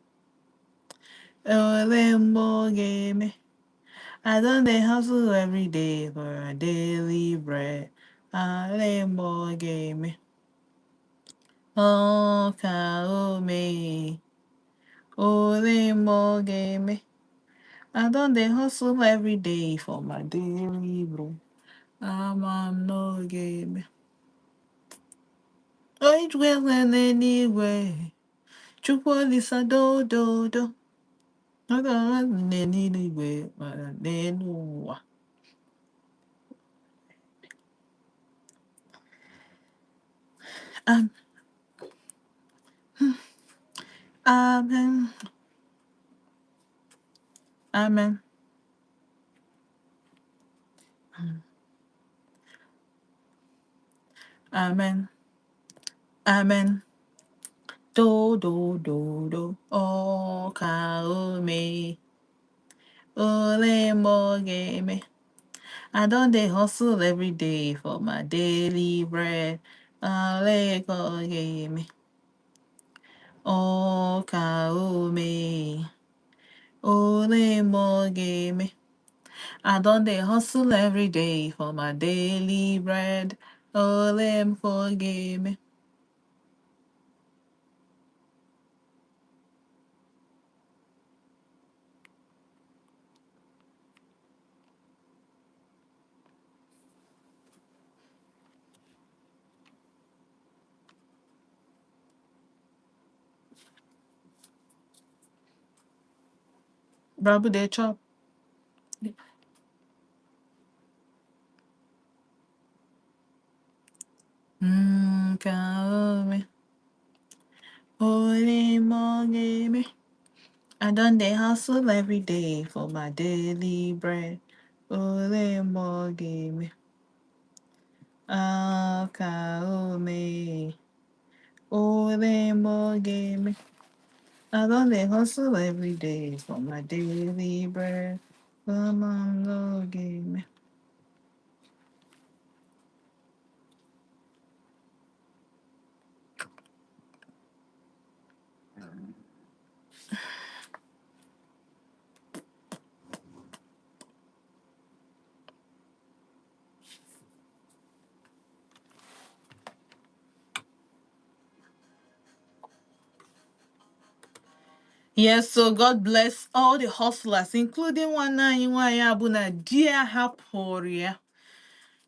Ole mbogeme. I done dey hustle every day for a daily bread. Ale mbogeme. Oh, kaume. Ole mbogeme. I done dey hustle every day for my daily bread. I'm on no game. Oh, anyway. Chukwu Olisa do do do. Aga n'eluigwe mana n'elu ụwa. Amen. Amen. Amen. Amen. Do do do do. Oh kaome. Ole mogeme. I don dey hustle every day for my daily bread. Ale kogeme. Oh kaome. Ole mogeme. I don dey hustle every day for my daily bread. Ole forgive me. Bravo dey chop. Kaome. Ole forgive me. I done dey hustle every day for my daily bread. Ole forgive me. Ah, kaome. Ole forgive me. I done dey hustle every day for my daily bread. Come on, Lord, give me. Yes, so God bless all the hustlers, including one nine dear Haporia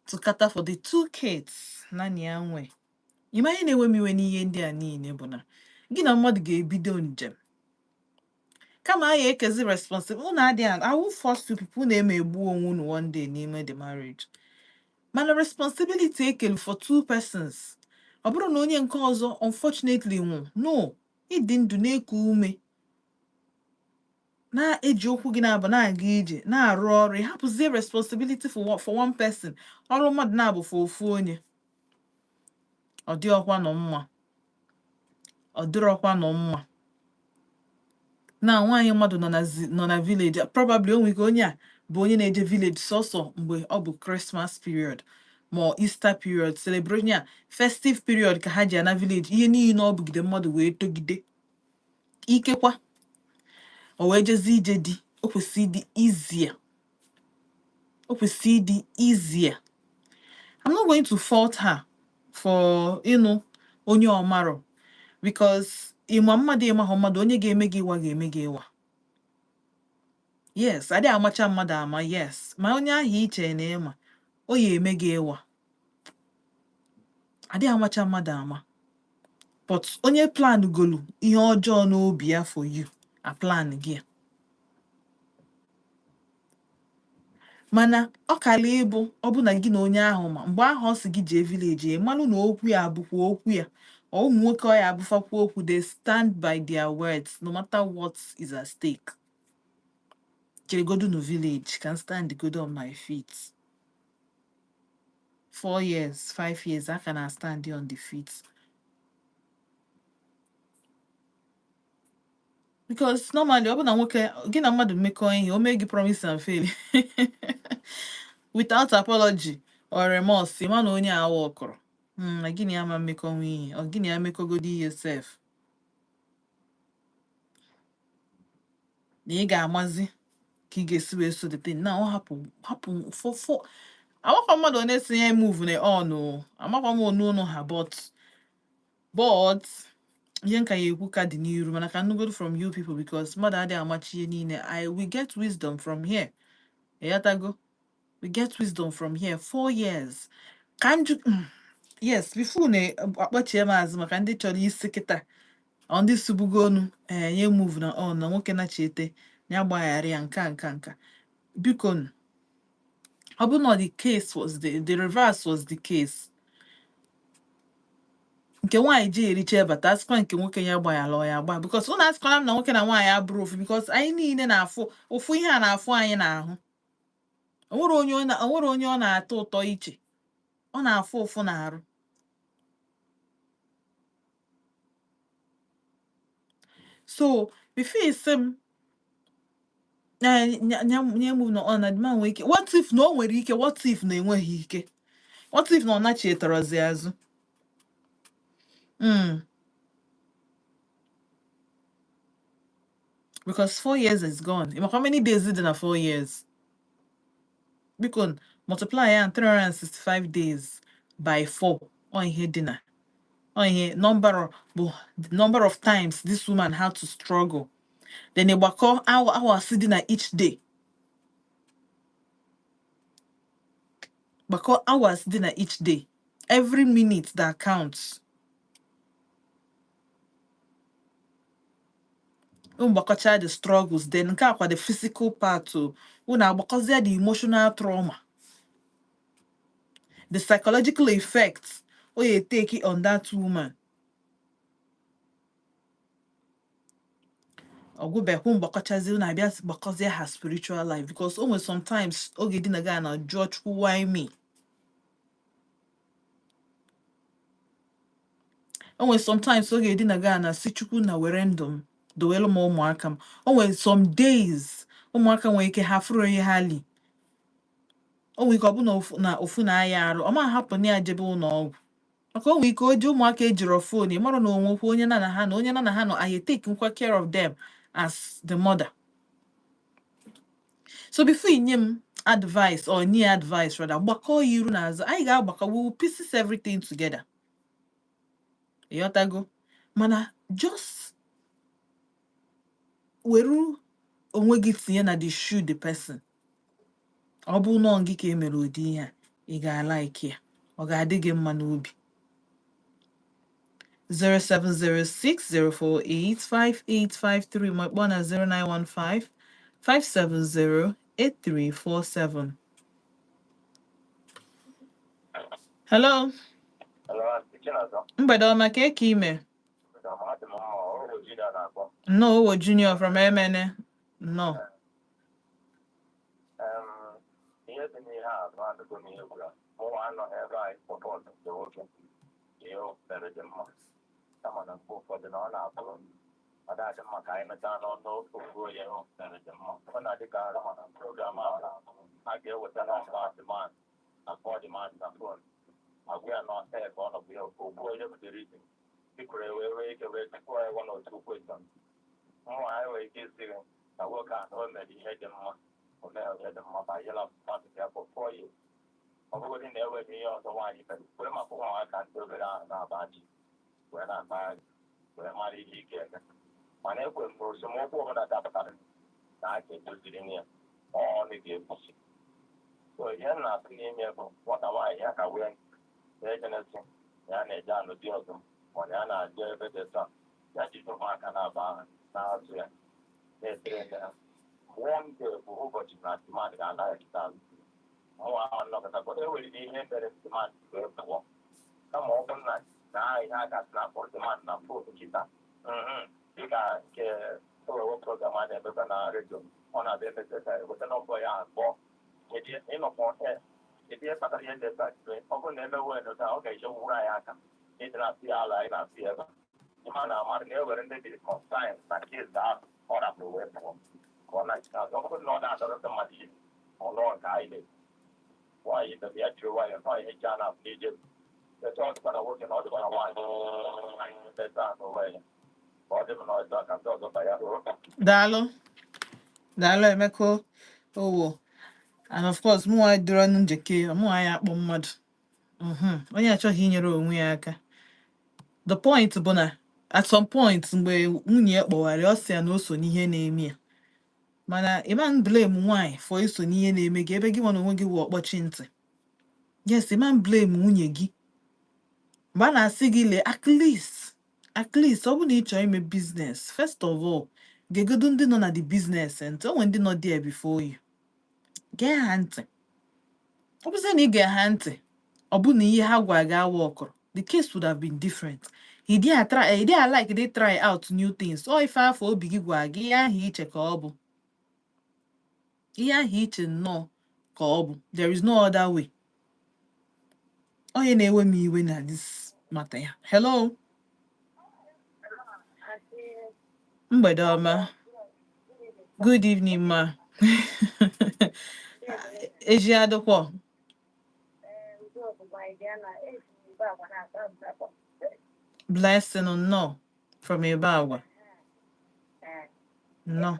to cater for the two kids. Nani anwe. Ima ihe na-ewe m iwe n'ihe ndị a niile bụ na gị na mmadụ ga-ebido njem kama anyị ekezi responsible unu adịghị. I will force two people na-eme egbu onwe unu one day n'ime the marriage, mana responsibility ekelu for two persons, ọ bụrụ na onye nke ọzọ unfortunately nwụ, no ịdị ndụ na-eku ume na-eji okwu gị na-abụ na-aga ije na-arụ ọrụ, ị hapụzie responsibility for one person, ọrụ mmadụ na-abụ for ofu onye, ọ dị ọkwa nọ mma, ọ dịrọkwa nọ mma na nwaanyị mmadụ nọ na nọ na village. Probably o nwere ike onye a bụ onye na-eje village sọsọ mgbe ọ bụ Christmas period ma ọ Easter period, celebration ya, festive period ka ha ji ana village. Ihe niile ọ bụgide mmadụ wee togide ikekwa o wee jezi ije di, o kwesị ịdị easier, o kwesị ịdị easier. I'm not going to fault her for ịnụ onye ọmarọ, because ịma mmadụ, ịmahụ mmadụ, onye ga-eme gị ịwa ga-eme gị ịwa. Yes, adịghị amacha mmadụ ama. Yes, ma onye ahụ iche na ịma o ya eme gị ịwa, adịghị amacha mmadụ ama. But onye plan golu ihe ọjọọ n'obi ya for you, a plan gị ya. Mana ọ kala ịbụ ọ bụ na gị na onye ahụ ma mgbe ahụ ọ sị gị jee village ya malụ na okwu ya abụkwa okwu ya ọ ụmụ nwoke ọ ya abụfakwa okwu. They stand by their words no matter what is at stake. Jeregodu no village can stand good on my feet. 4 years, 5 years, I can stand on the feet. Because normally ọ bụ na nwoke gị na mmadụ mmekọ ihe o mee gị promise and fail without apology or remorse, ị ma na onye awa ọkụrụ na gịnị ama mmekọ nwe ihe ọ gịnị ya mekọgodo ihe sef na ị ga-amazi ka ị ga-esi wee so the thing na ọ hapụ hapụ fọ amakwa mmadụ onye si ya move na on o amakwa m onu ụnụ ha, but ihe nka ya ekwu ka dị n'iru mana ka nnugodo from you people, because mmadụ adịghị amachi ihe niile. I we get wisdom from here. Ịghọtago? We get wisdom from here. 4 years ka njụ. Yes, before na akpọchie m azụ maka ndị chọrọ isi kịta ọ ndị subugo onu ee nye move na on na nwoke na-chiete ya gbaghara ya nka nka nka biko nụ, ọ bụ na the case was the reverse was the case, nke nwaanyị ji ericha bata asịkwa nke nwoke ya gbaghara ọ ya agba, because ụnụ asịkwala m na nwoke na nwaanyị abụrụ ofu, because anyị niile na-afụ ụfụ ihe a na-afụ anyị n'ahụ. O nwere onye ọ na-atọ ụtọ iche ọ na-afụ ụfụ n'arụ. So before isi m nye move na ọ na the man nwere ike, what if na o nwere ike, what if na enweghị ike, what if na ọ nachietarazi azụ? Because 4 years is gone. Ịmakwa how many days dị na 4 years? Biko multiply ya 365 days by 4. Ọ ihe dị na ọ ihe number bụ the number of times this woman had to struggle. Then ịgbakọ hours dị na each day, gbakọ hours dị na each day, every minute that counts. Unu gbakọcha the struggles, then nke akwa the physical part o unu agbakọzie the emotional trauma, the psychological effects o ya take on that woman. Ọgwụbekwu mgbakọchazi unu abịa gbakọzie her spiritual life, because o nwere sometimes oge dị na ga na jụọ Chukwu, why me? O nwere sometimes oge dị na ga na si Chukwu na were ndụ m dowelu m ụmụaka m. O nwere some days ụmụaka nwere ike ha fụrụ ihe ha li. O nwere ike ọ bụ na ofu na ofu na-aya arụ ọ ma hapụ na ya jebe ụlọ ọgwụ maka o nwere ike o ji ụmụaka ejiro phone ị mara na onwekwa onye na na ha na onye na na ha nọ anyị take nkwa care of them as the mother. So before inye m advice or nye advice rather, gbakọọ ya iru na azụ. Anyị ga-agbakọ, we will pieces everything together. Ịghọtago? Mana just were onwe gị tinye na the shoe the person. Ọ bụ nọọ gị ka e mere ụdị ihe a, ị ga-alike ya? Ọ ga-adị gị mma n'obi? 07060485853 ma kpọọ na 0915 570 8347. Hello. Hello, Aunty Chinazọ. Mgbede ọma ka eke ime. Adị m mma, ọ bụ Junior na-akpọ. Nnọọ, Owo Junior from Emene. Nnọọ. Ihe dị n'ihe a bụ adịgo m ihe gwara. Mụnwa anọghị ebe anyị support nke nwoke. Ihe o mere dị mma. Kama na mgbe ụfọdụ na ọ na-abụ ọ na-adị mma ka anyị meta n'ọnụ okwu onye o mere dị mma. Ọ na-adị ka program ahụ a ga-eweta nọmba demand na kpọọ demand na phone. Agwa ya nọ ebe ọ nọ bụ ya okwu onye butere isi. Ikwere wee wee ike wee tupu ya one or two questions. Nwa anyị nwere ike isi gị na nwoke a na o mere ihe dị mma, o mere ihe dị mma ma yela mmadụ ya for 4 years. Ọ bụgodị na enweghị ihe ọzọ nwaanyị mere were maka ụmụaka ndị obere ahụ na-aba ji wee na-akpagharị wee mara ihe ike eme, mana ekwe m na esemokwu ọbụla dapụtara na a ga-edoziri ya ọnụ ga-ekwusi. So ihe m na-atụ n'ime bụ nwata nwaanyị ya ka wee na-ejenesi ya na-eje anụ di ọzọ ma ya na-aje ebe dị taa ya jide ụmụaka na-aba ahụ na-azụ ya na-etere nne ha. One day bụ ụbọchị na mmadụ ga-anaghị azụ. Mụnwa ahụ nnọkọta e nwere ihe mere demand wee pụọ kama ọ bụrụ na na ihe a ga na-akpọ demand na phone kịta, dịka nke owewe program a na-emekwa na redio, ọ na-abịa emepụta eweta nọmba ya akpọ ịnọkọ. Kedu ihe kpatara ihe ndị ebe a? Ọ bụrụ na emewe taa, ọ ga-eje wuru anyị aka ịdị na-asị ya ala anyị na-asị ebe a ịma na amadụ na ewere ndị dị concern na case ahụ ọ rapụrụ wee pụọ ka ọ na-achịta azụ. Ọ bụrụ na ọ na-adọrọta mmadụ ihe ọnụọ nke anyị na-ekwu nwaanyị ibe ya jiri nwayọọ nọ ihe ji a na-abụ n'ije etu ọ dịkwa na nwoke na ọ dịkwa na nwaanyị meta n'onwe ya ka ọ dị m na ọjọọ ka ndị ọzọ ba ya ruo. Daalụ, daalụ Emeka Owo. And of course, mụnwa dịrọ njike, mụnwa ya akpọ mmadụ. Onye achọghị inyere onwe ya aka. The point bụ na at some point mgbe nwunye ya kpọwara ya, ọ sị ya na o so n'ihe na-eme ya. Mana ịma blame nwaanyị for iso n'ihe na-eme gị ebe gị nwa na onwe gị wụ ọkpọchi ntị. Yes, ịma blame nwunye gị mgbe a na-asị gị lee, at least ọ bụrụ na ị chọrọ ime business, first of all, gegodo ndị nọ na the business ntị. O nwere ndị nọ there before you, gee ha ntị. Ọ bụzie na ị gee ha ntị, ọ bụ na ihe ha gwa gị awa ọkọrọ, the case would have been different. He did try, he did like they try out new things. Ọ ife afọ obi gị gwa gị, ihe ahụ iche ka ọ bụ, ihe ahụ iche nnọọ ka ọ bụ. There is no other way. Onye na-ewe m iwe na this matter ya. Hello, mgbede ọma. Good evening, ma. Eji adịkwọ. Blessing, nnọọ from ebe agwa nnọọ.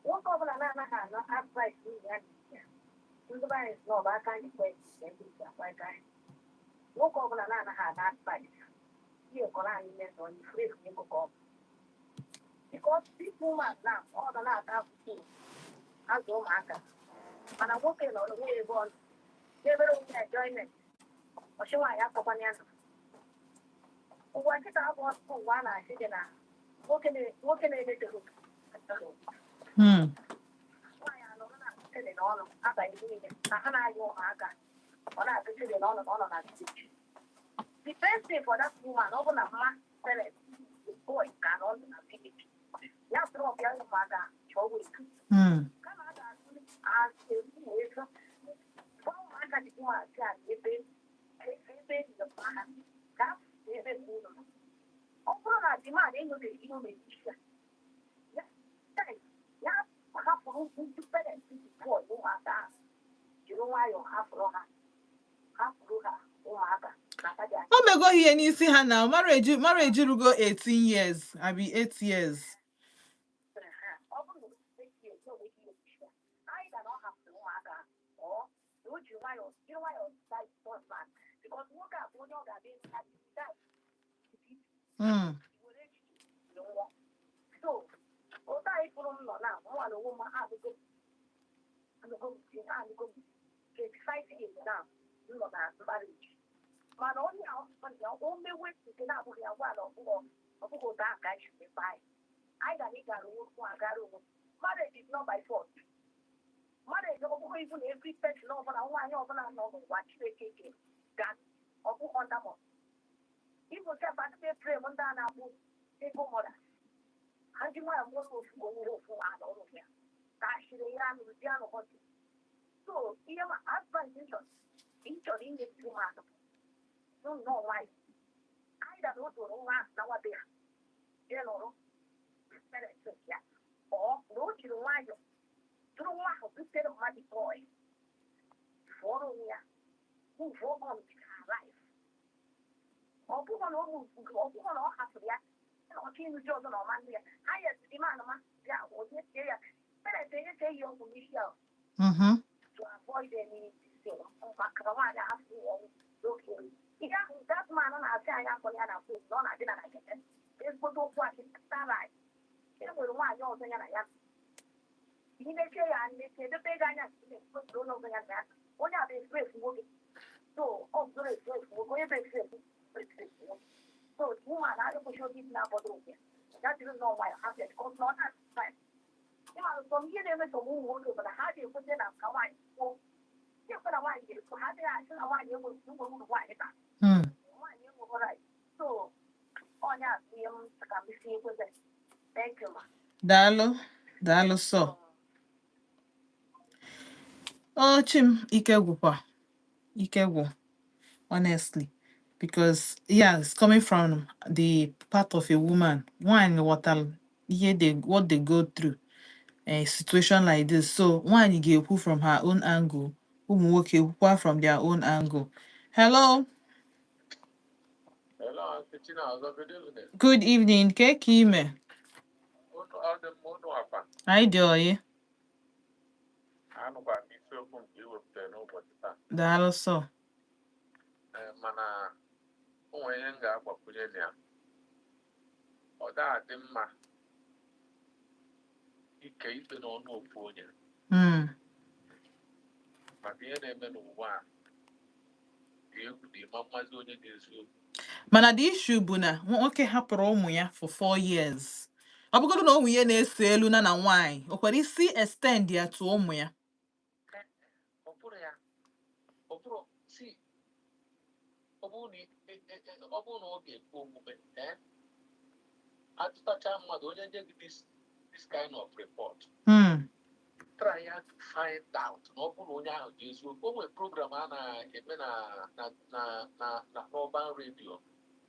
Nwoke ọbụla na-anaghị anọ advice nwunye ya na ya, ndị be anyị sị na ọ bụ aka anyị kwe ka ndị ji akwa aka anyị. Nwoke ọbụla na-anaghị ana advice ihe kọrọ anyị mezọ onye furu efu ego ka ọ bụ, because this woman now, ọ nọ na-ata afụfụ azụ ụmụaka, mana nwoke nọrọ onwe ya ebe ọ nọ na-ebere onwe ya enjoyment. Ọchị nwaanyị akpọkwana ya nọ ụwa nkịta abụ ọtụtụ ụwa a na-asị gị na nwoke na-emeteghị. Nwaanyị anọrọ na tele n'ọnụ abalị niile na ha na-ayọ ụmụaka, ọ na-atụ tele n'ọnụ na ọ nọ na village. The best thing for that woman, ọ bụ na mma parents the boy ka nọ na village ya drop ya ụmụaka chọọ wee kama a ga-asụ asị wee sụ gwa ụmụaka dị ụmụaka a ebe ebe njem ha ka a ebe nke ụlọ. Ọ bụrụ na demand enwebeghị ihe o mere isi ya ya hapụrụ ndị parents the boy ụmụaka ahụ, jiri nwayọọ hapụrụ ha ụmụaka na aka dị. O mego ihe n'isi ha na marriage rugo 18 years abi 8 years. Ọ bụrụ na o esi esi onwe ihe isi ya anyị ga na ọ hapụrụ ụmụaka ahụ, ọ na o ji nwayọọ jiri nwayọọ decide husband, because nwoke a bụ onye ọ ga-abịa decide were echiche nwụọ. So otu anyị pụrụ m nọ na mụnwa na onwe m anụgo m 25 years now m nọ na marriage, mana onye ahụ o mewe nke na-abụghị ya gwa na ọbụghị otu ahụ ka anyị si mepe anyị. Anyị gara ịgara onwe agara onwe. Marriage is not by force. Marriage ọ bụghị ibu na every person ọbụla, nwaanyị ọbụla nọ n'ụwa Chineke kere ga ọ bụ under Igbo sef adịghị frame ndị a na-akpụ single mother. Ha ji nwayọọ mụọ ofu onwere ofu ala ọrụ ya ka ashịrị ya nụrụ di anụ họtụ. So ihe ma advice ị chọrọ inye ndị mmadụ bụ nnọọ nwayọ anyị dara o doro nwa ahụ na nwa be ha jee nọrọ parents ya, ọ na o jiri nwayọọ tụrụ nwa ahụ butere mmadụ boy fụọrọ onwe ya, move on with her life. Ọ bụghị na o move, ọ bụghị na ọ hapụrụ ya na ọchọ ịnụ di ọzọ na ọma ndị ya ha ya dị manụ ma bịa onye tie ya parents enyefe ya ọgwụ n'isi ahụ to avoid any thing maka na nwaanyị ahapụ ọnwụ n'oge ihe ahụ. That man na-asị anyị akpọ ya na phone na ọ na-adị na Naịjirịa ezigbote okwu asị tara anyị. E nwere nwaanyị ọzọ ya na ya imechie ya mechie edebe ego anya nke onye ọzọ ya na ya onye a bụ efu efu nwoke. So ọ bụrụ efu efu nwoke, onye bụ efu efu efu efu nwoke. So woman na-ekwesị obi na-abọdo oge ya jiri nnọọ nwayọ hapụ ya, because na ọ na-atụ ịma sọ ihe na-eme. Sọ ụmụ nwoke bụ na ha ga-ekwete na ka nwaanyị kwuo ekwe na nwaanyị ga-ekwu, ha adịghị asị na nwaanyị enweghị nwere uru nwaanyị ba nwaanyị enweghị right. So onye a bụ ihe m ka m si ekwete. Thank you, ma. Daalụ, daalụ. Sọ o chim ike gwụkwa, ike gwụ, honestly, because yeah, it's coming from the part of a woman. Nwaanyị ghọtara ihe they what they go through a situation like this. So nwaanyị ga-ekwu from her own angle, ụmụ nwoke ekwukwa from their own angle. Hello. Hello, Auntie Chinazo. Good evening. Good evening. Ke ka ime? Unu ọ dị mma, unu akwa? Anyị dị oyi. Anụkwa m isiokwu nke i wepụtara n'ụbọchị taa. Daalụ sọ. Ee, mana o nwere ihe m ga-agbakwunye na ya. Ọ daa adị mma ike ikpe n'ọnụ ofu onye maka ihe na-eme n'ụwa a dị egwu, dị ịma mmazi onye dị eziokwu. Mana the issue bụ na nwoke hapụrụ ụmụ ya for 4 years. Ọ bụgodu na ụmụ ya na-eso elu na nwaanyị, o kwere isi extend ya to ụmụ ya. Ọ bụrụ ya, ọ bụrụ si ọ bụrụ na ọ bụrụ na ọ ga-ekwe omume, atụtacha mmadụ onye nye gị this kind of report, try ya to find out na ọ bụrụ na onye ahụ dị eziokwu. O nwere program a na-eme na Urban Radio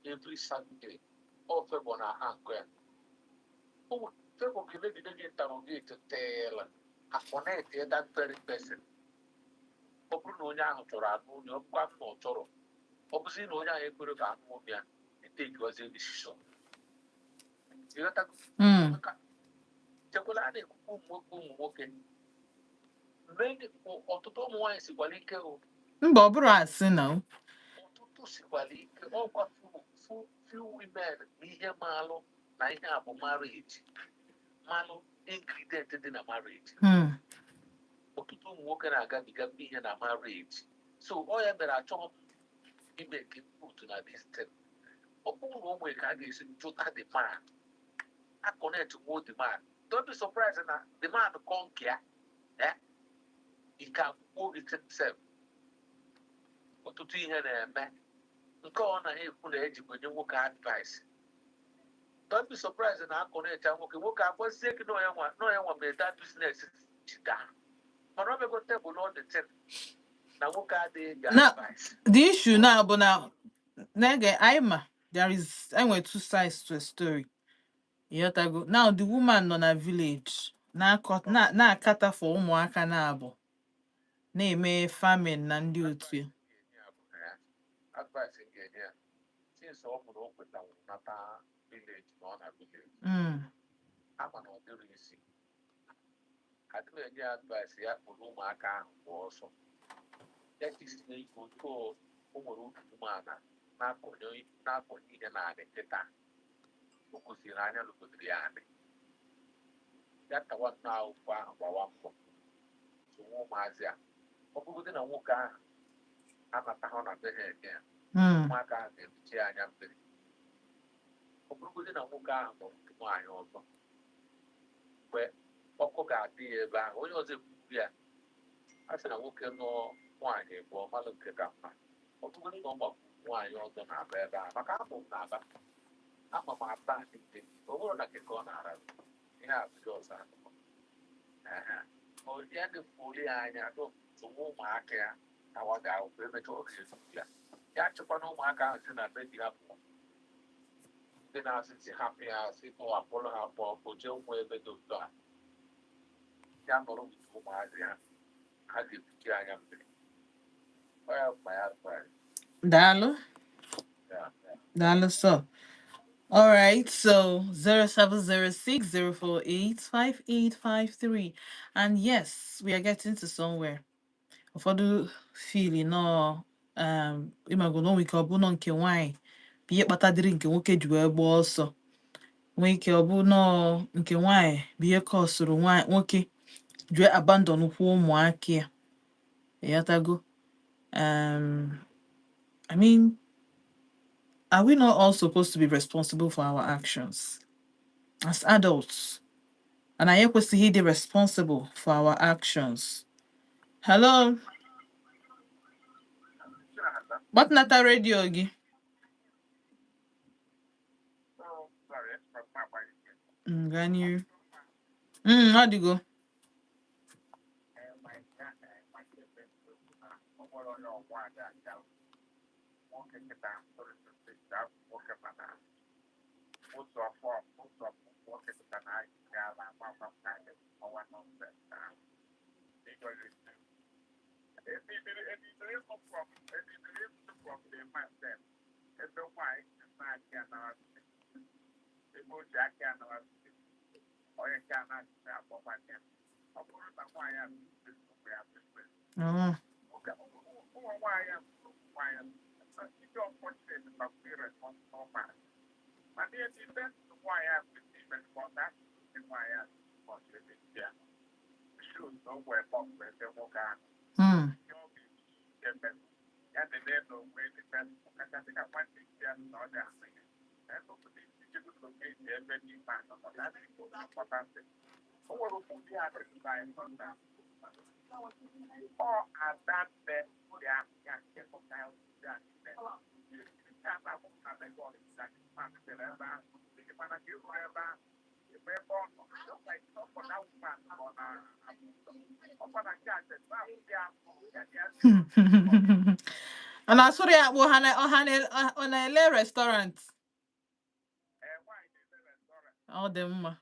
every Saturday. Ọ Favour na ha nke ya. O nwere Favour ga-emegide gị interrogate till a connect that very person. Ọ bụrụ na onye ahụ chọrọ anụ onye, ọ bụkwa na ọ chọrọ, ọ bụzi na onye ahụ ekwere ka anụ onye ya, etake ozie decision. Ịghọtago? Maka chekwala, a na-ekwukwa ụmụ nwoke mgbe ọtụtụ ụmụ nwaanyị sikwara ike o. Mba, ọ bụrụ asị na o. Ọtụtụ sikwara ike. Ọkwa few women na ihe maalụ na ihe a bụ marriage, malụ ingredient dị na marriage. Ọtụtụ ụmụ nwoke na-agabiga ihe na marriage, so ọ ya mere achọghị m ime nke input na this thing. Ọ bụrụ na o nwere ka a ga-esi jụta the man, a connect nwo the man, don't be surprised na the man conquer, eh, he can hold it himself. Ọtụtụ ihe na-eme nke ọ na-ekwu na ejikwa nye nwoke advice. Don't be surprised na a connect nwoke, nwoke agwazie gị na onye nwa mere that business ji daa, mana ọ bịago tebụl ọ dị thing na nwoke adịghị ege Na advice. The issue now bụ na nege anyị ma there is, enwere two sides to a story. Ịghọtago? Now the woman nọ na village na-akọ na na-akata for ụmụaka na-abụ na-eme farming na ndị otu ya. Advice m ga-enye ya, since ọ bụ na o kwetanwuru nata village, na ọ na village, ama na ọ dịrị isi, adịghị enye ya advice ya kpụrụ ụmụaka ahụ pụọ ọsọ. Ya jisie ike otu o nwere obi umeala na-akọnye ihe naanị kịta o gosiri anya lụgodiri ya anị ya tawa nnọọ akwụkwọ ahụ, gbawa mbọ sonwe ụmụazị a. Ọ bụrụgodị na nwoke ahụ anatahụ na be ha eke ya, ụmụaka ahụ ga-emechi ya anya mmiri. Ọ bụrụgodị na nwoke ahụ nọrọ otu nwaanyị ọzọ, mgbe ọkụ ga-adị ya ebe ahụ, onye ọzọ ekwuru ya, a sị na nwoke nụọ nwaanyị bụ ọmalụ nke ka mma. Ọ bụrụgodị na ọ gbakwuru nwaanyị ọzọ na-aba ebe ahụ, maka abụ m na-aba, ama m aba niile, ọ bụrụ na nke ka ọ na-ara ihe a bụ ọzọ akụkọ. Ehe. Ọ ya dị ya anya tụwa ụmụaka ya tawa ga-akwụkwọ, emechaa ọ ga-ezu ya. Ya chịkwana ụmụaka ahụ si na be di ha pụọ. Ndị na-asị si hapụ ya, sị kpọwapụrụ ha pụọ, kpochie ụmụ ebe dị otu a, ya nọrọ with ụmụazị ha, ha ga-ebuchi anya mmiri. Ọ ya bụ my advice. Daalụ. Yeah. Daalụ sọ. All right, so 07060485853. And yes, we are getting to somewhere. Ụfọdụ feel nọ ịmago na o nwere ike ọ bụ nọ nke nwaanyị bụ ihe kpatadịrị nke nwoke ji wee gbaa ọsọ, nwee ike ọ bụ nọọ nke nwaanyị bụ ihe kọsụrụ nwoke ji wee abandon kwa ụmụaka ya. Ịghọtago? I mean, Are we not all supposed to be responsible for our actions as adults? And anyị ekwesịghị ịdị responsible for our actions. Hello, gbatịnata redio gị. Gaa n'iru. Ọ dịgo. Oh. Ọ na-asụrụ ya akpụ ha na ọ ha na- ọ na-ele restaurant. Ọ dị mma.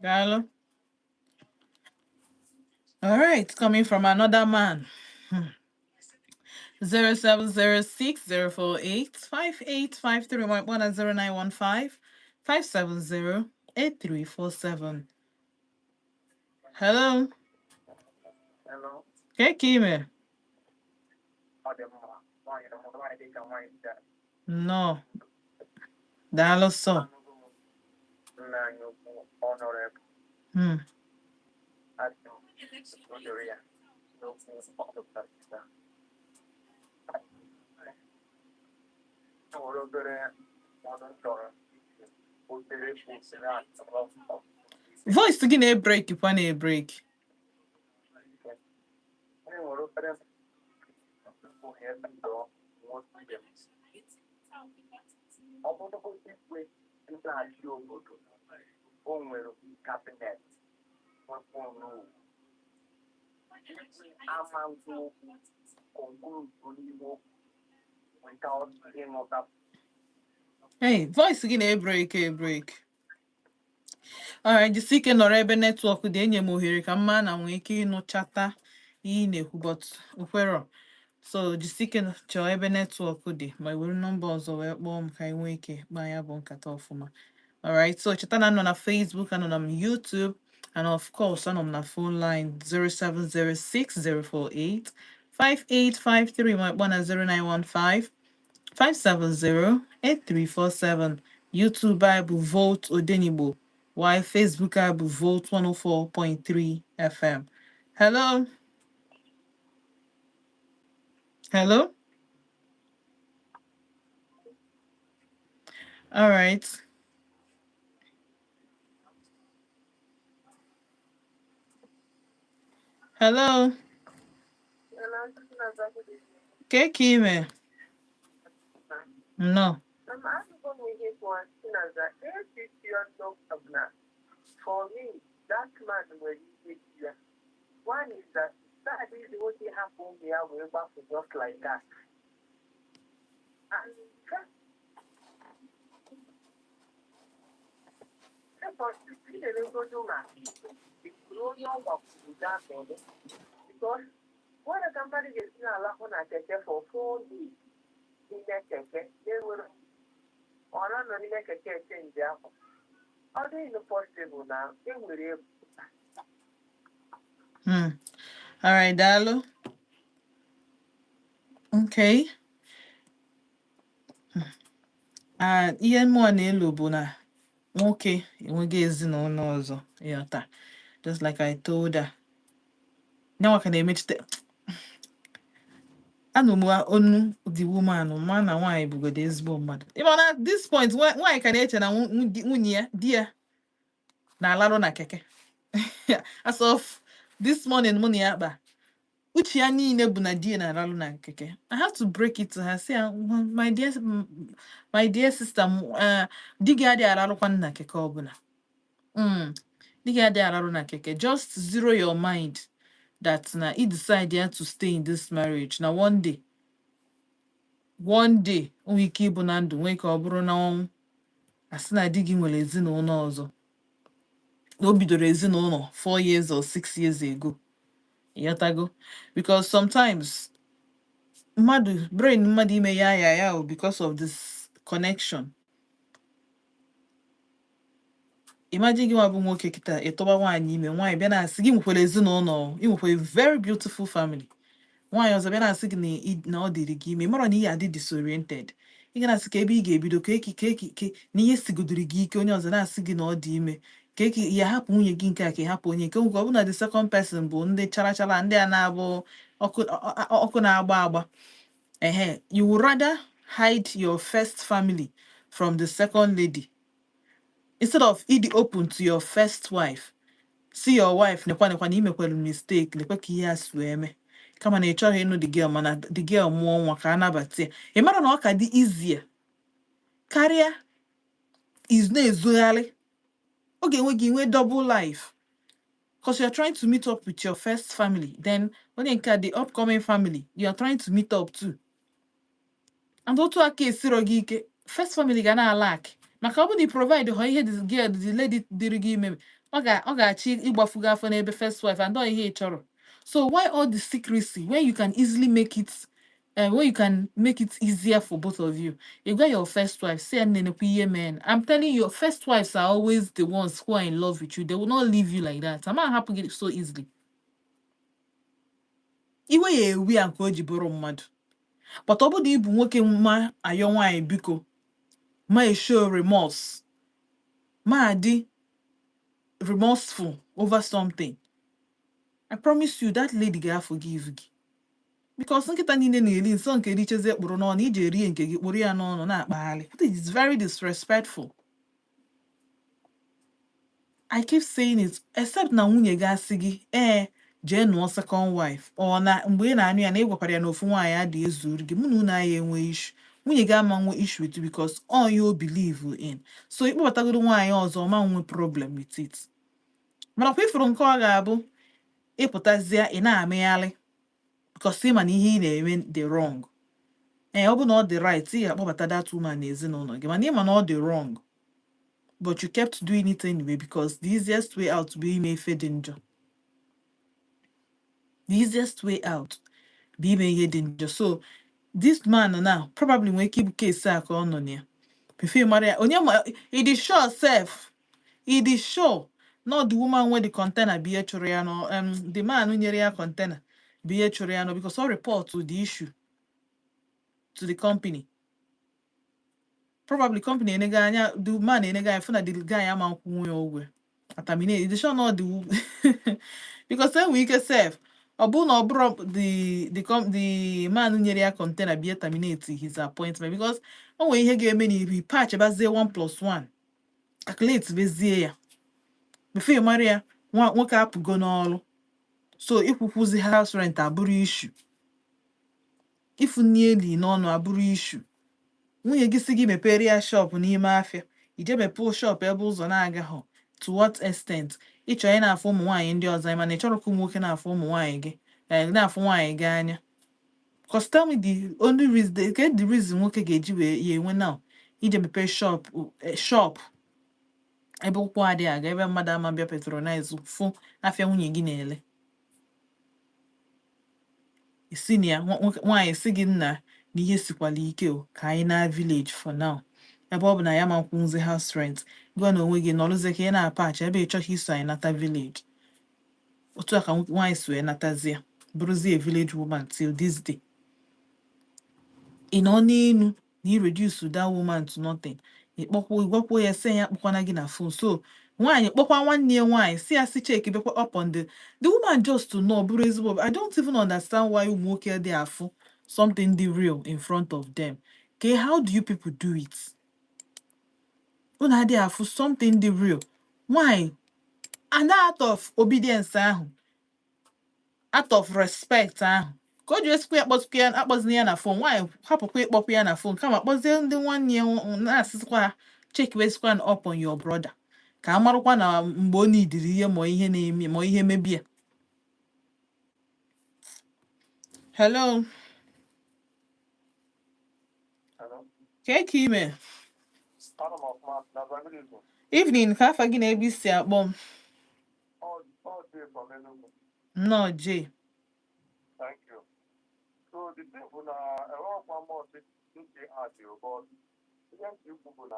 Daalụ. All right, coming from another man. 0706 048 5853 1 and 0915 570 8347. Hello. Hello. Keke ime. Ọ dị mma. Nwaanyị na nwaanyị dị ka nwaanyị dị. No. Daalụ sọ. Anụgo m nna anyị ukwu Honorable asị m o doro ya n'okwu ọ dọpụtara taa. E nwere obere ọnụ m chọrọ iji obere usoro atọ. Voice gị na-ebreki kwa na-ebreki. E nwere obere mkpughe ndụ nwoke ibe m. Ọ bụrụgodị igwe na-achị obodo, o nwere cabinet nwekwa onowu. Igwe ama nkwu okwu kọnkụrụ n'ime okwu Without ịnụta. Hey, voice gị na-ebreak ebreak. Alright, jisi ike nọrọ ebe network dị, enye m ohere ka mma na nwee ike ịnụchata ihe ị na-ekwu, but okwerọ. So jisi ike chọọ ebe network dị, ma were nọmba ọzọ wee kpọọ m ka anyị nwee ike kpaa ya bụ nkata ọfụma. Alright, so cheta na anọ na Facebook, anọ na m YouTube, and of course anọ m na phone line 0706048 5853, ma kpọọ na 0915 570-8347. YouTube anyị bụ Volt Odenigbo, while Facebook anyị bụ Volt 104.3 FM. Hello? Hello? All right. Hello? Ke ime? No. For me, that man nwere ihe di ya. One is that that is nwoke hapụ ụmụ ya wee gbapụ just like that. And second, ị na-elegodo ma ikpuru onye ọ gbakwuru gaa n'ọlụ. Because nwere ka mmadụ ga-esi na-alahụ na keke for 4 days n'ime keke na-enwere ọ na-anọ n'ime keke echange akwa. Ọ dịghị possible na enwere egwu. All right, daalụ. Okay. Ah, ihe mmụọ na-elu bụ na nwoke enweghị ezinụlọ ọzọ, ịghọta? Just like I told her. Nyanwa ka na-emechite anụ m onu the woman ma na nwaanyị bụgodo ezigbo mmadụ. Ịma na at this point nwaanyị ka na-eche na nwunye ya, di ya na-alarụ na keke. As of this morning mụ na ya kpa, uche ya niile bụ na di ya na-alarụ na keke. I have to break it to her, sị ya, My dear sister m, di gị adịghị ararụkwa na keke ọbụla. Di gị adịghị ararụ na keke. Just zero your mind that na ị decide ya to stay in this marriage, na one day, one day, o nwere ike ịbụ na ndụ, nwee ka ọ bụrụ na ọnwụ, asị na di gị nwere ezinụlọ ọzọ, na o bidoro ezinụlọ 4 years or 6 years ago." Ịghọtago? Because sometimes mmadụ brain mmadụ ime ya ya ya o because of this connection. Imagine gị nwa bụ nwoke kịta ịtọba nwaanyị ime, nwaanyị bịa na-asị gị nwekwara ezinụlọ, ị nwekwara a very beautiful family, nwaanyị ọzọ bịa na-asị gị na na ọ dịrị gị ime, mara na ị adị disoriented. Ị ga na-asị ka ebe ị ga-ebido ka eki ka eki ke na ihe sigodiri gị ike, onye ọzọ na-asị gị na ọ dị ime, ka eki ya hapụ nwunye gị nke a, ka ị hapụ onye nke nke ọ bụla. The second person bụ ndị chara chara, ndị a na-abụ ọkụ ọkụ na-agba agba. Ehe, you would rather hide your first family from the second lady instead of ịdị open to your first wife. See your wife, nekwa nekwa na imekwara mistake, nekwa ka ihe a si wee mee, kama na ị chọghị ịnụ the girl, mana the girl mụọ nwa ka a nabata ya. Ị mara na ọ ka dị easier karịa is na-ezogharị ọ ga-enwe gị nwee double life, because you're trying to meet up with your first family, then onye nke a, the upcoming family, you are trying to meet up too. And otu aka esiro gị ike, first family ga na-alak, maka ọ bụ na ị provide ha ihe the girl, the lady dịrị gị ime, ọ ga-achọ ịgbafu gị afọ n'ebe first wife, and ọ ihe ị chọrọ. So why all the secrecy when you can easily make it when you can make it easier for both of you? You got your first wife, say, "Nnenekwa ihe men." I'm telling you, first wives are always the ones who are in love with you. They will not leave you like that. I'm not happy so easily. Iwe ya ewu ya nke o ji bụrụ mmadụ. But ọ bụrụ na ị bụ nwoke ma ayọ nwaanyị biko, ma show remorse, ma adị remorseful over something, I promise you that lady ga-forgive gị, because nkịta niile na-eri nsọ nke richezie kpụrụ n'ọnụ, iji erie nke gị kpụrụ ya n'ọnụ na-akpagharị. It is very disrespectful. I keep saying it, except na nwunye gị asị gị ee, jee nụọ second wife, ọ na mgbe ị na-anụ ya na ị gwakwara ya na ofu nwaanyị adịghị ezuru gị, mụ na unu anyị enwe issue, nwunye gị ama nwe issue with you because all you believe in. So ịkpọbatagoro nwaanyị ọzọ, ọma nwe problem with it. Mana kwa ifuru nke ọ ga-abụ ịpụtazie, ị na-amịgharị because ị ma na ihe ị na-eme dị wrong. Ee, ọ bụ na ọ dị right, ị ga-akpọbata that woman n'ezinụlọ gị, mana ị ma na ọ dị wrong, but you kept doing it anyway because the easiest way out bụ ime ife dị njọ. The easiest way out bụ ime ihe dị njọ. So this man now probably nwere ike ịbụ case a ka ọ nọ na ya before ị mara ya. Onye ma, ị dị sure sef, ị dị sure not the woman nwe the container bụ ihe chụrụ ya nọ, the man nyere ya container bụ ihe chụrụ ya nọ, because ọ report to the issue to the company. Probably company enego anya the man, enego anya fụ na the guy ama nkwụnwu ya ụgwọ aterminate. Ị dị sure not the, because enwere ike sef ọ bụrụ na ọ bụrụ the man nyere ya container bịa terminate his appointment, because o nwere ihe ga-eme na ibi patch bazie 1 plus 1, calculate bezie ya before ị mara ya, nwa nwoke apụgo n'ọrụ. So ịkwụkwụzi house rent abụrụ issue, ịfụ nni eli n'ọnụ abụrụ issue. Nwunye gị si gị mepere ya shop n'ime afịa, ije mepee shop ebe ụzọ na-agaghọ. To what extent ị chọrọ ị na-afụ ụmụ nwaanyị ndị ọzọ, mana ị chọrọ ka ụmụ nwoke na-afụ ụmụ nwaanyị gị, na-afụ nwaanyị gị anya? 'Cause tell me the only reason, the reason nwoke ga-eji wee ya enwe now ije mepee shop, shop ebe ụkwụ adịghị aga, ebe mmadụ ama bịa patronize fụ afịa nwunye gị na-ele. Isi na ya nwaanyị si gị nna na ihe sikwala ike o, ka anyị na village for now, ebe ọ bụ na ya ma nkwụnzi house rent. Gụọ na onwe gị nọrụzie ka ị na-apachi ebe ị chọghị iso anyị nata village. Otu a ka nwaanyị si wee natazie, bụrụzie a village woman till this day. Ị nọ n'elu na ị reduce that woman to nothing. Ịkpọkwa, ịgwakwuo ya sị ya akpọkwana gị na phone. So nwaanyị kpọkwa nwanne ya nwaanyị si ya si check bekwa up on the woman, just to know. Bụrụ ezigbo, I don't even understand why ụmụ nwoke dị afụ something dị real in front of them. Okay, how do you people do it? Unu adịghị afụ something dị real. Nwaanyị and out of obedience ahụ, out of respect ahụ, ka o ji esikwa ya kpọtụkwa ya, akpọzina ya na phone. Nwaanyị hapụkwa ịkpọkwa ya na phone, kama kpọzie ndị nwanne ya na-asịsịkwa ha checkiwesikwa up on your brother, ka a marakwa na mgbe ọ nidiri ihe ma ihe na-eme ma ihe mebie. Hello. Hello. Ka ka ime? Ana m ọfụma na Brazil. Evening. Ka afa gị na ebe isi akpọ m? All day from Enugu. Nnọọ, Jay. Thank you. So the thing bụ na enweghịkwa much ntị adị, but ihe ntị ikwu bụ na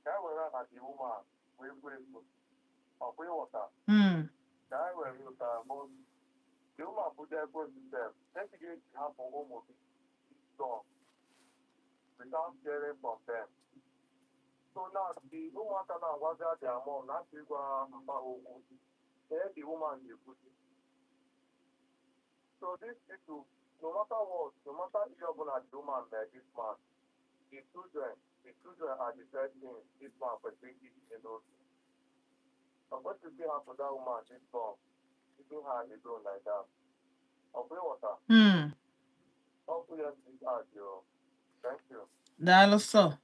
ka e were na the woman wee gbuo egbu ọkwa ịghọta, ka e were ụta, but the woman bụ the ego system esi ga-eji hapụ ụmụ gị long without hearing from them. So now the ụmụaka na-agwazi their mom na achọ ịgwa mpa ha okwu na the woman ga-ekwuzi. So this issue, no matter what, no matter ihe ọbụla the woman mee this man, the children are the first thing this man kwesịrị itinye n'obi. Ọ kwesịghị ịhapụ that woman this long, leaving her alone like that. Ọ bụ ịghọta? Ọ bụ ya si adị o. Thank you. Daalụ. Sọ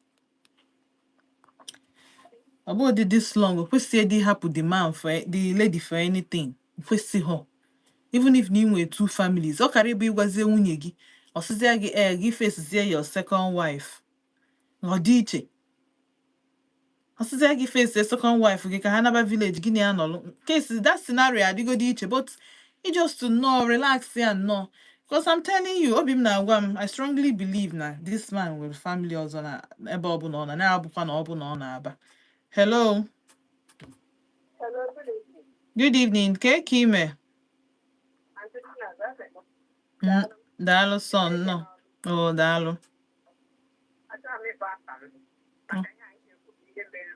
ọ bụ dị this long, o kwesịghị ịdị hapụ the man for the lady for anything. O kwesịghị. Even if na ị nwere two families, ọ kara ịbụ ịgwazie nwunye gị, ọsịzie gị ee, gị facezie your second wife. Ọ dị iche. Ọsịzie gị face second wife gị ka ha naba village, gị na ya nọlụ. Case that scenario adịgodi iche, but ị just to nnọọ relax ya nnọọ, because I'm telling you, obi m na-agwa m, I strongly believe na this man nwere family ọzọ na ebe ọbụla ọ na na-abụkwa na ọ bụ na ọ na-aba. Hello. Hello, good evening. Good evening. Ka ka ime? Aunty Tina, Daalụ sọ, nnọọ o, daalụ. Achọrọ m ịba afa m maka ihe anyị na-ekwu bụ ihe mere,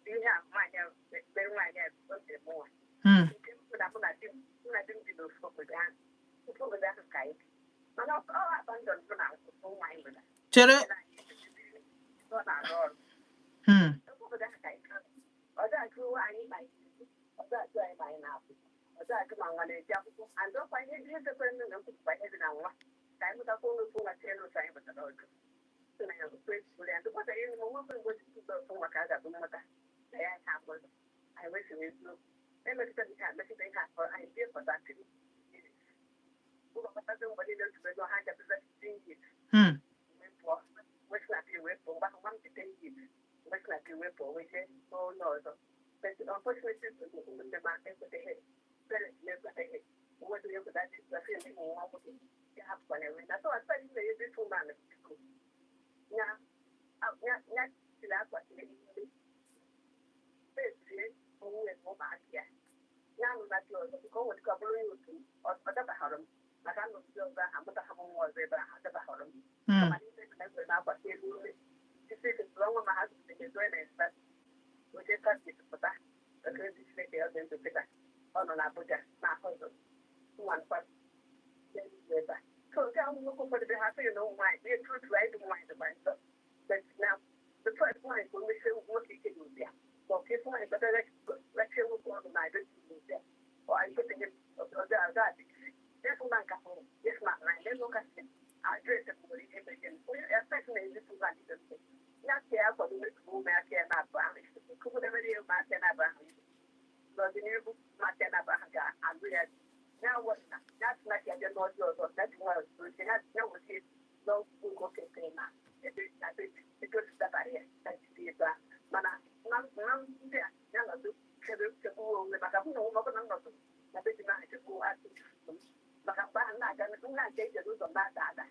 ihe a nwaanyị a mere, nwaanyị a o siri mụnwa. Nke m bụ na mụ na di m bi n'ofu obodo ahụ, ofu obodo ahụ ka anyị bi. Mana ọ abandon mụ na ofu nwa anyị nwere. Chere. Ọ na-arụ ọrụ. Ofu obodo ahụ ka anyị bi. Ọ dị ajụ anyị ma anyị ọ dị ajụ anyị ma anyị na-apụ. Ọ dị ajụ ma nwa na-eji akwụkwọ. And ọkwa ihe zekwere nne na nkwupụkwa ihe dị na nwa. Ka anyị mụtakwa onwe ofu nwa tinye n'otu anyị mụtara ọdụ. So na ya bụ kwe ya. Ndụkọta ihe n'ime nwekwe mgbe osisi ụzọ ofu nwa ka a ga-abụ mmụta. Na ya ha akpọrọ. Anyị wesịrị eziokwu. Emetụta ihe a metụta ihe akpọrọ anyị bie for 33 years. Ụlọ kpatazi mgbe niile otu ego ha jabụza 15 years. Bi wee pụọ mgbe ahụ nwa m dị 10 years, mgbe si na bi wee pụọ wee jee n'ụlọ ọzọ. But unfortunately, ụmụnne m ekweteghị, parents m ekweteghị, onwedị onye kweta asị ndị ụmụ nwa nwoke ya hapụkwana enwe na. So asị m na-enye this woman, biko, ya ya ya tiri akwa tiri mezie onwe na ụmụaka ya, ya anụla di ọzọ, biko. O nwere ike ọ bụrụ onye otu m, ọ dabaghara m maka nnụ di ọzọ ahụ, amụtaghị m nwa ọzọ ebe ahụ, adabaghara m. Kama n'ime na enwere m agbata elu ume site tụrụ ọnwa ma ha zụtara ezo na university oche service pụta. Ekele dị Chineke, ọ dị ndụ kịta, ọ nọ na Abuja na ahụzụ nwa nkwa ebe a. So nke ahụ, nwoke ụfọdụ be ha sịghị na ụmụ nwaanyị ihe truth, anyị dị nwaanyị dịkwa njọ. But now the first nwaanyị ka o mechie nwoke ike n'obi ya, ma ọ ka ịfụ nwaanyị kpata rechie nwoke ọnụ na ebe n'obi ya, ọ anyị kweteghị ọdị ọdị adịghị. This woman ka hụrụ this man na ndị nwoke sị address nwere ihe mere onye expect na this woman dị mpe ya ka ya kwado ụmụ ya ka ya na-abụ ahụ kụkụdebere ya ụmụaka na-abụ ahụ n'ọdịnihu, ụmụaka na-abụ ahụ ga-alụ ya. Ya wọna ya sị na ya bịa n'ọdị ọzọ na dị nwa ọzọ ya ya wụsie n'ọgwụ nwoke na ebe na ebe ebe o si dabara ya na jide ebe a. Mana na na ndị a ya nọdụ chebe chekwa onwe maka mụ na onwe m, ọ bụ na nnọdụ na be di m ahụ chekwa asị maka mgbe ahụ na-aga na-aga ije n'ụzọ na-ada ada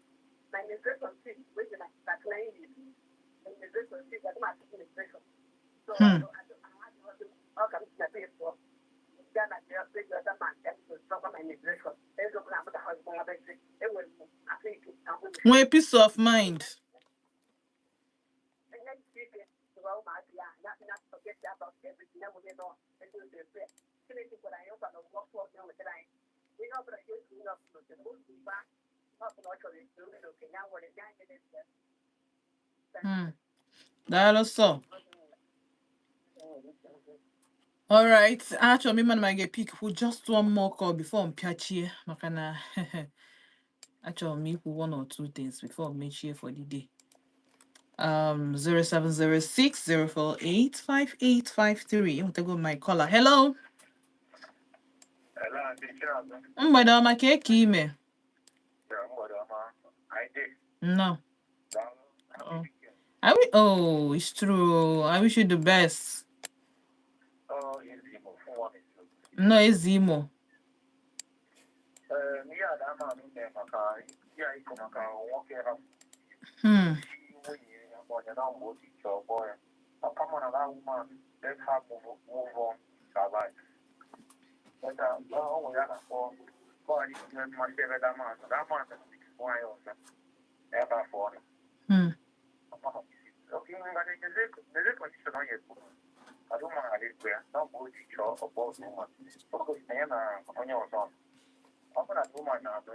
na immigration fee wey dị na 39 years immigration fee ga adị m immigration. So ọ ka m si na be pụọ gaa na be the other man ya sọkwa na immigration. Eziokwu na amụta ha nwa be enwere m afọ ike ahụ. Nwee peace of mind. Enye ike tụwa ụmụazị ya na na forget about everything na nwere nọ ebe o ebe Chineke gwara anyị ụkwa na ọgwụgwọ ọfọ ya nwetara anyị ihe ọ bụla ya otu onye ọbụla otu otu mgba ọ bụla ọ chọrọ esi onye oke ya nwere ya nyere ya. Daalụ sọ. All right. Achọrọ m ịma na ma ga-pick kwụ just one more call before m pịachie, maka na achọrọ m ikwu one or two things before m mechie for the day. 0706 048 5853. Enwetago my caller. Hello. Hello, Aunty Chinazụ. Mgbede ọma, ka eke ime? Yeah, mgbede ọma. Anyị dị. No. Daalụ. Happy Oh. weekend. I oh, it's true. I wish you the best. Oh, easy mo fún wọn nìyí. No, Ezimo. Ee, ihe a na-ama anụ nne maka ya ịkọ maka nwoke hapụ nwunye ya ma ọ na mgbe otu iche ọgbọ ya. Papa mana that woman, let her move on with her life. But ọ nwere ya na-akpọ kọọ anyị tinye mmasị ebe that man, that man nwaanyị ọzọ ebe afọ ọ nọ. Okay, neze condition ọ ga-ekwu ka woman ghara ikwu ya na ọ bụ otu iche ọgbọ otu woman. O gosiri na ya na onye ọzọ nọ. Ọ bụrụ na the woman na-anụ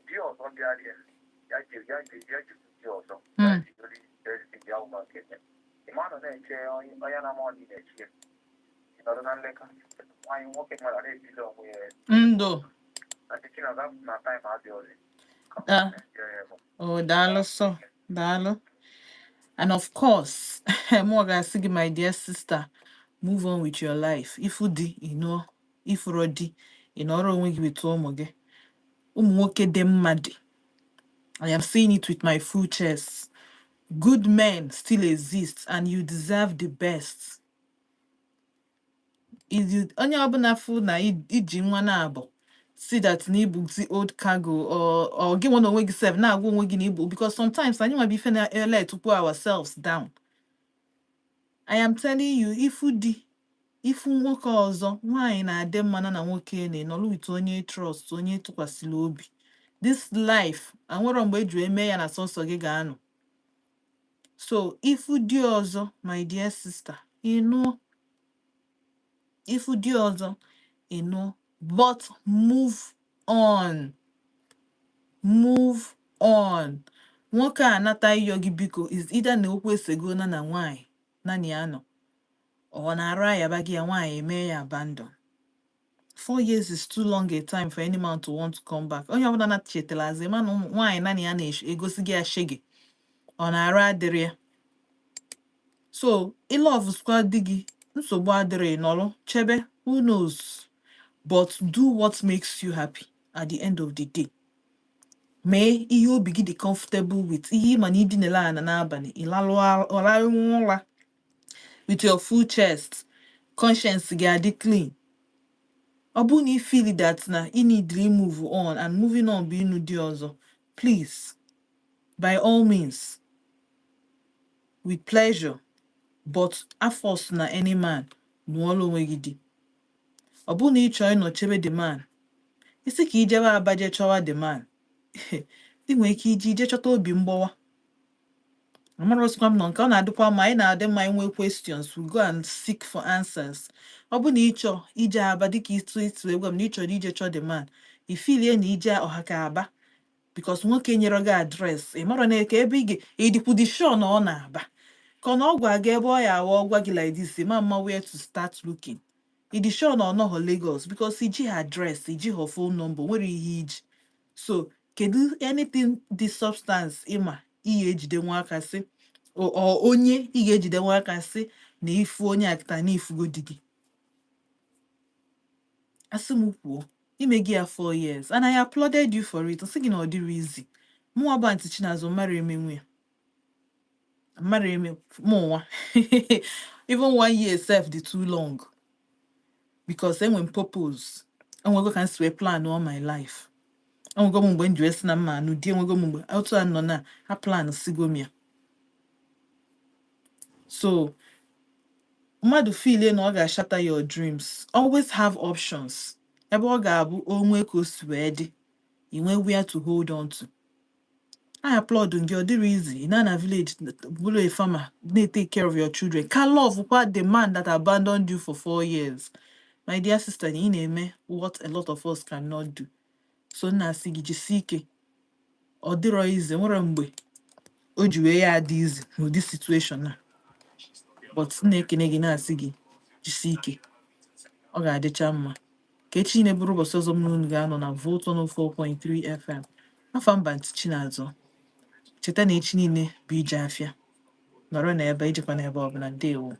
di ọzọ bịara ya, ya ji ya ji ya ji di ọzọ ya jigoro everything ya woman ga-eme. Ị ma nọ na-eche onye onye na-ama ọ dị na-eche ya. Ị nọdụ na nleka nwaanyị nwoke mmadụ a na-ebili onwe ya. Ndo. Na ndị Chinasa na time adịghị. Ah. Oh, daalụ sọ. Daalụ. And of course, mụ ga-asị gị, my dear sister, move on with your life. Ifu di, ịnụọ. Ifuro di, ị nọrọ onwe gị with ụmụ gị. Ụmụ nwoke dị mma dị. I am saying it with my full chest. Good men still exist and you deserve the best. Onye ọbụla fụ na iji nwa na-abụ see that na ibuzi old cargo or gị nwa na onwe gị sef na-agwa onwe gị na ibu, because sometimes anyị nwa bụ ife na-ele tupu ourselves down. I am telling you, ifu di, ifu nwoke ọzọ, nwaanyị na-adị mma na na nwoke na-enọrọ with onye trust, onye tụkwasịrị obi. This life anwero mgbe eji eme ya na sọsọ gị ga-anọ. So ifu di ọzọ, my dear sister, ịnụọ. Ifu di ọzọ, ịnụọ, but move on, move on. Nwoke a anata ịyọ gị biko is either na okwu esego na na nwaanyị naanị ya nọ, ọ na-arụ ayaba gị ya nwaanyị eme ya abandon. 4 years is too long a time for any man to want to come back. Onye ọbụla na chetara azụ ịma na ụmụ nwaanyị naanị ya na-egosi gị ashege ọ na-arụ adịrị ya. So ịlove squad di gị, nsogbu adịrị, nọrọ chebe, who knows? But do what makes you happy at the end of the day. Mee ihe obi gị dị comfortable with, ihe ịma na idinele ana n'abalị ịlalụ ụra ụra with your full chest, conscience gị adị clean. Ọ bụrụ na ị feel that na ị need to move on, and moving on bụ ịnụ di ọzọ, please, by all means, with pleasure, but a-force na any man nụọla onwe gị di. Ọ bụrụ na ị chọọ ịnọ chebe the man, isi ka ijebe Aba je chọwa the man, ị nwere ike iji ije chọta obi mgbawa. Amarọsịkwa m nọ nke ọ na-adịkwa mma, anyị na-adị mma inwe questions, we go and seek for answers. Ọ bụ na ị chọọ ije Aba, dịka ịtụ egwu m na ị chọrọ ije chọọ the man, ifilie na ije ọha ka Aba, because nwoke nyere gị address, ị marọ na eke ebe ị ga ịdịkwu dị sure na ọ na-aba, ka ọ na ọ gwa gị ebe ọ ya awa, ọ gwa gị like this, ma mma where to start looking. Ịdị sure na ọ nọghọ Lagos, because iji ha address, iji ha phone number, nwere ihe iji. So kedu anything dị substance ịma ị ga-ejide nwa aka sị ọ onye ị ga-ejide nwa aka sị na ifu onye a kịta na ifugo di gị? Asị m kwuo, ime gị ya 4 years and I applauded you for it. Sị gị na ọ dịrị easy. Mụnwa bụ Aunty Chinazụ mara emenwu ya, mara eme mụnwa. Even one year sef dị too long, because enwe m purpose, enwego ka m si wee plan all my life, enwego m mgbe m ji wee sị na mma anụ di, enwego m mgbe otu a nọ na ha plan sigo m ya. So mmadụ feel na ọ ga-shatter your dreams, always have options ebe ọ ga-abụ onwe ka o si wee dị, i nwee where to hold on to. I applaud gị, ọ dịrị easy. Ị na na village bụrụ a farmer, na-take care of your children, ka love kwa the man that abandoned you for 4 years. My dear sister, ị na-eme what a lot of us cannot do. So nna asị gị jisie ike, ọ dịrọ easy. Nwere mgbe o ji wee ya adị easy n'ụdị situation a, but m na-ekene gị, na-asị gị jisie ike, ọ ga-adịcha mma. Ka echi niile bụrụ ụbọchị ọzọ m na unu ga-anọ na Volt 104.3 FM. Afa mba ntị Chinazụ. Cheta na echi niile bụ ije afịa. Nọrọ n'ebe, ijekwa n'ebe ọbụla. Ndewo.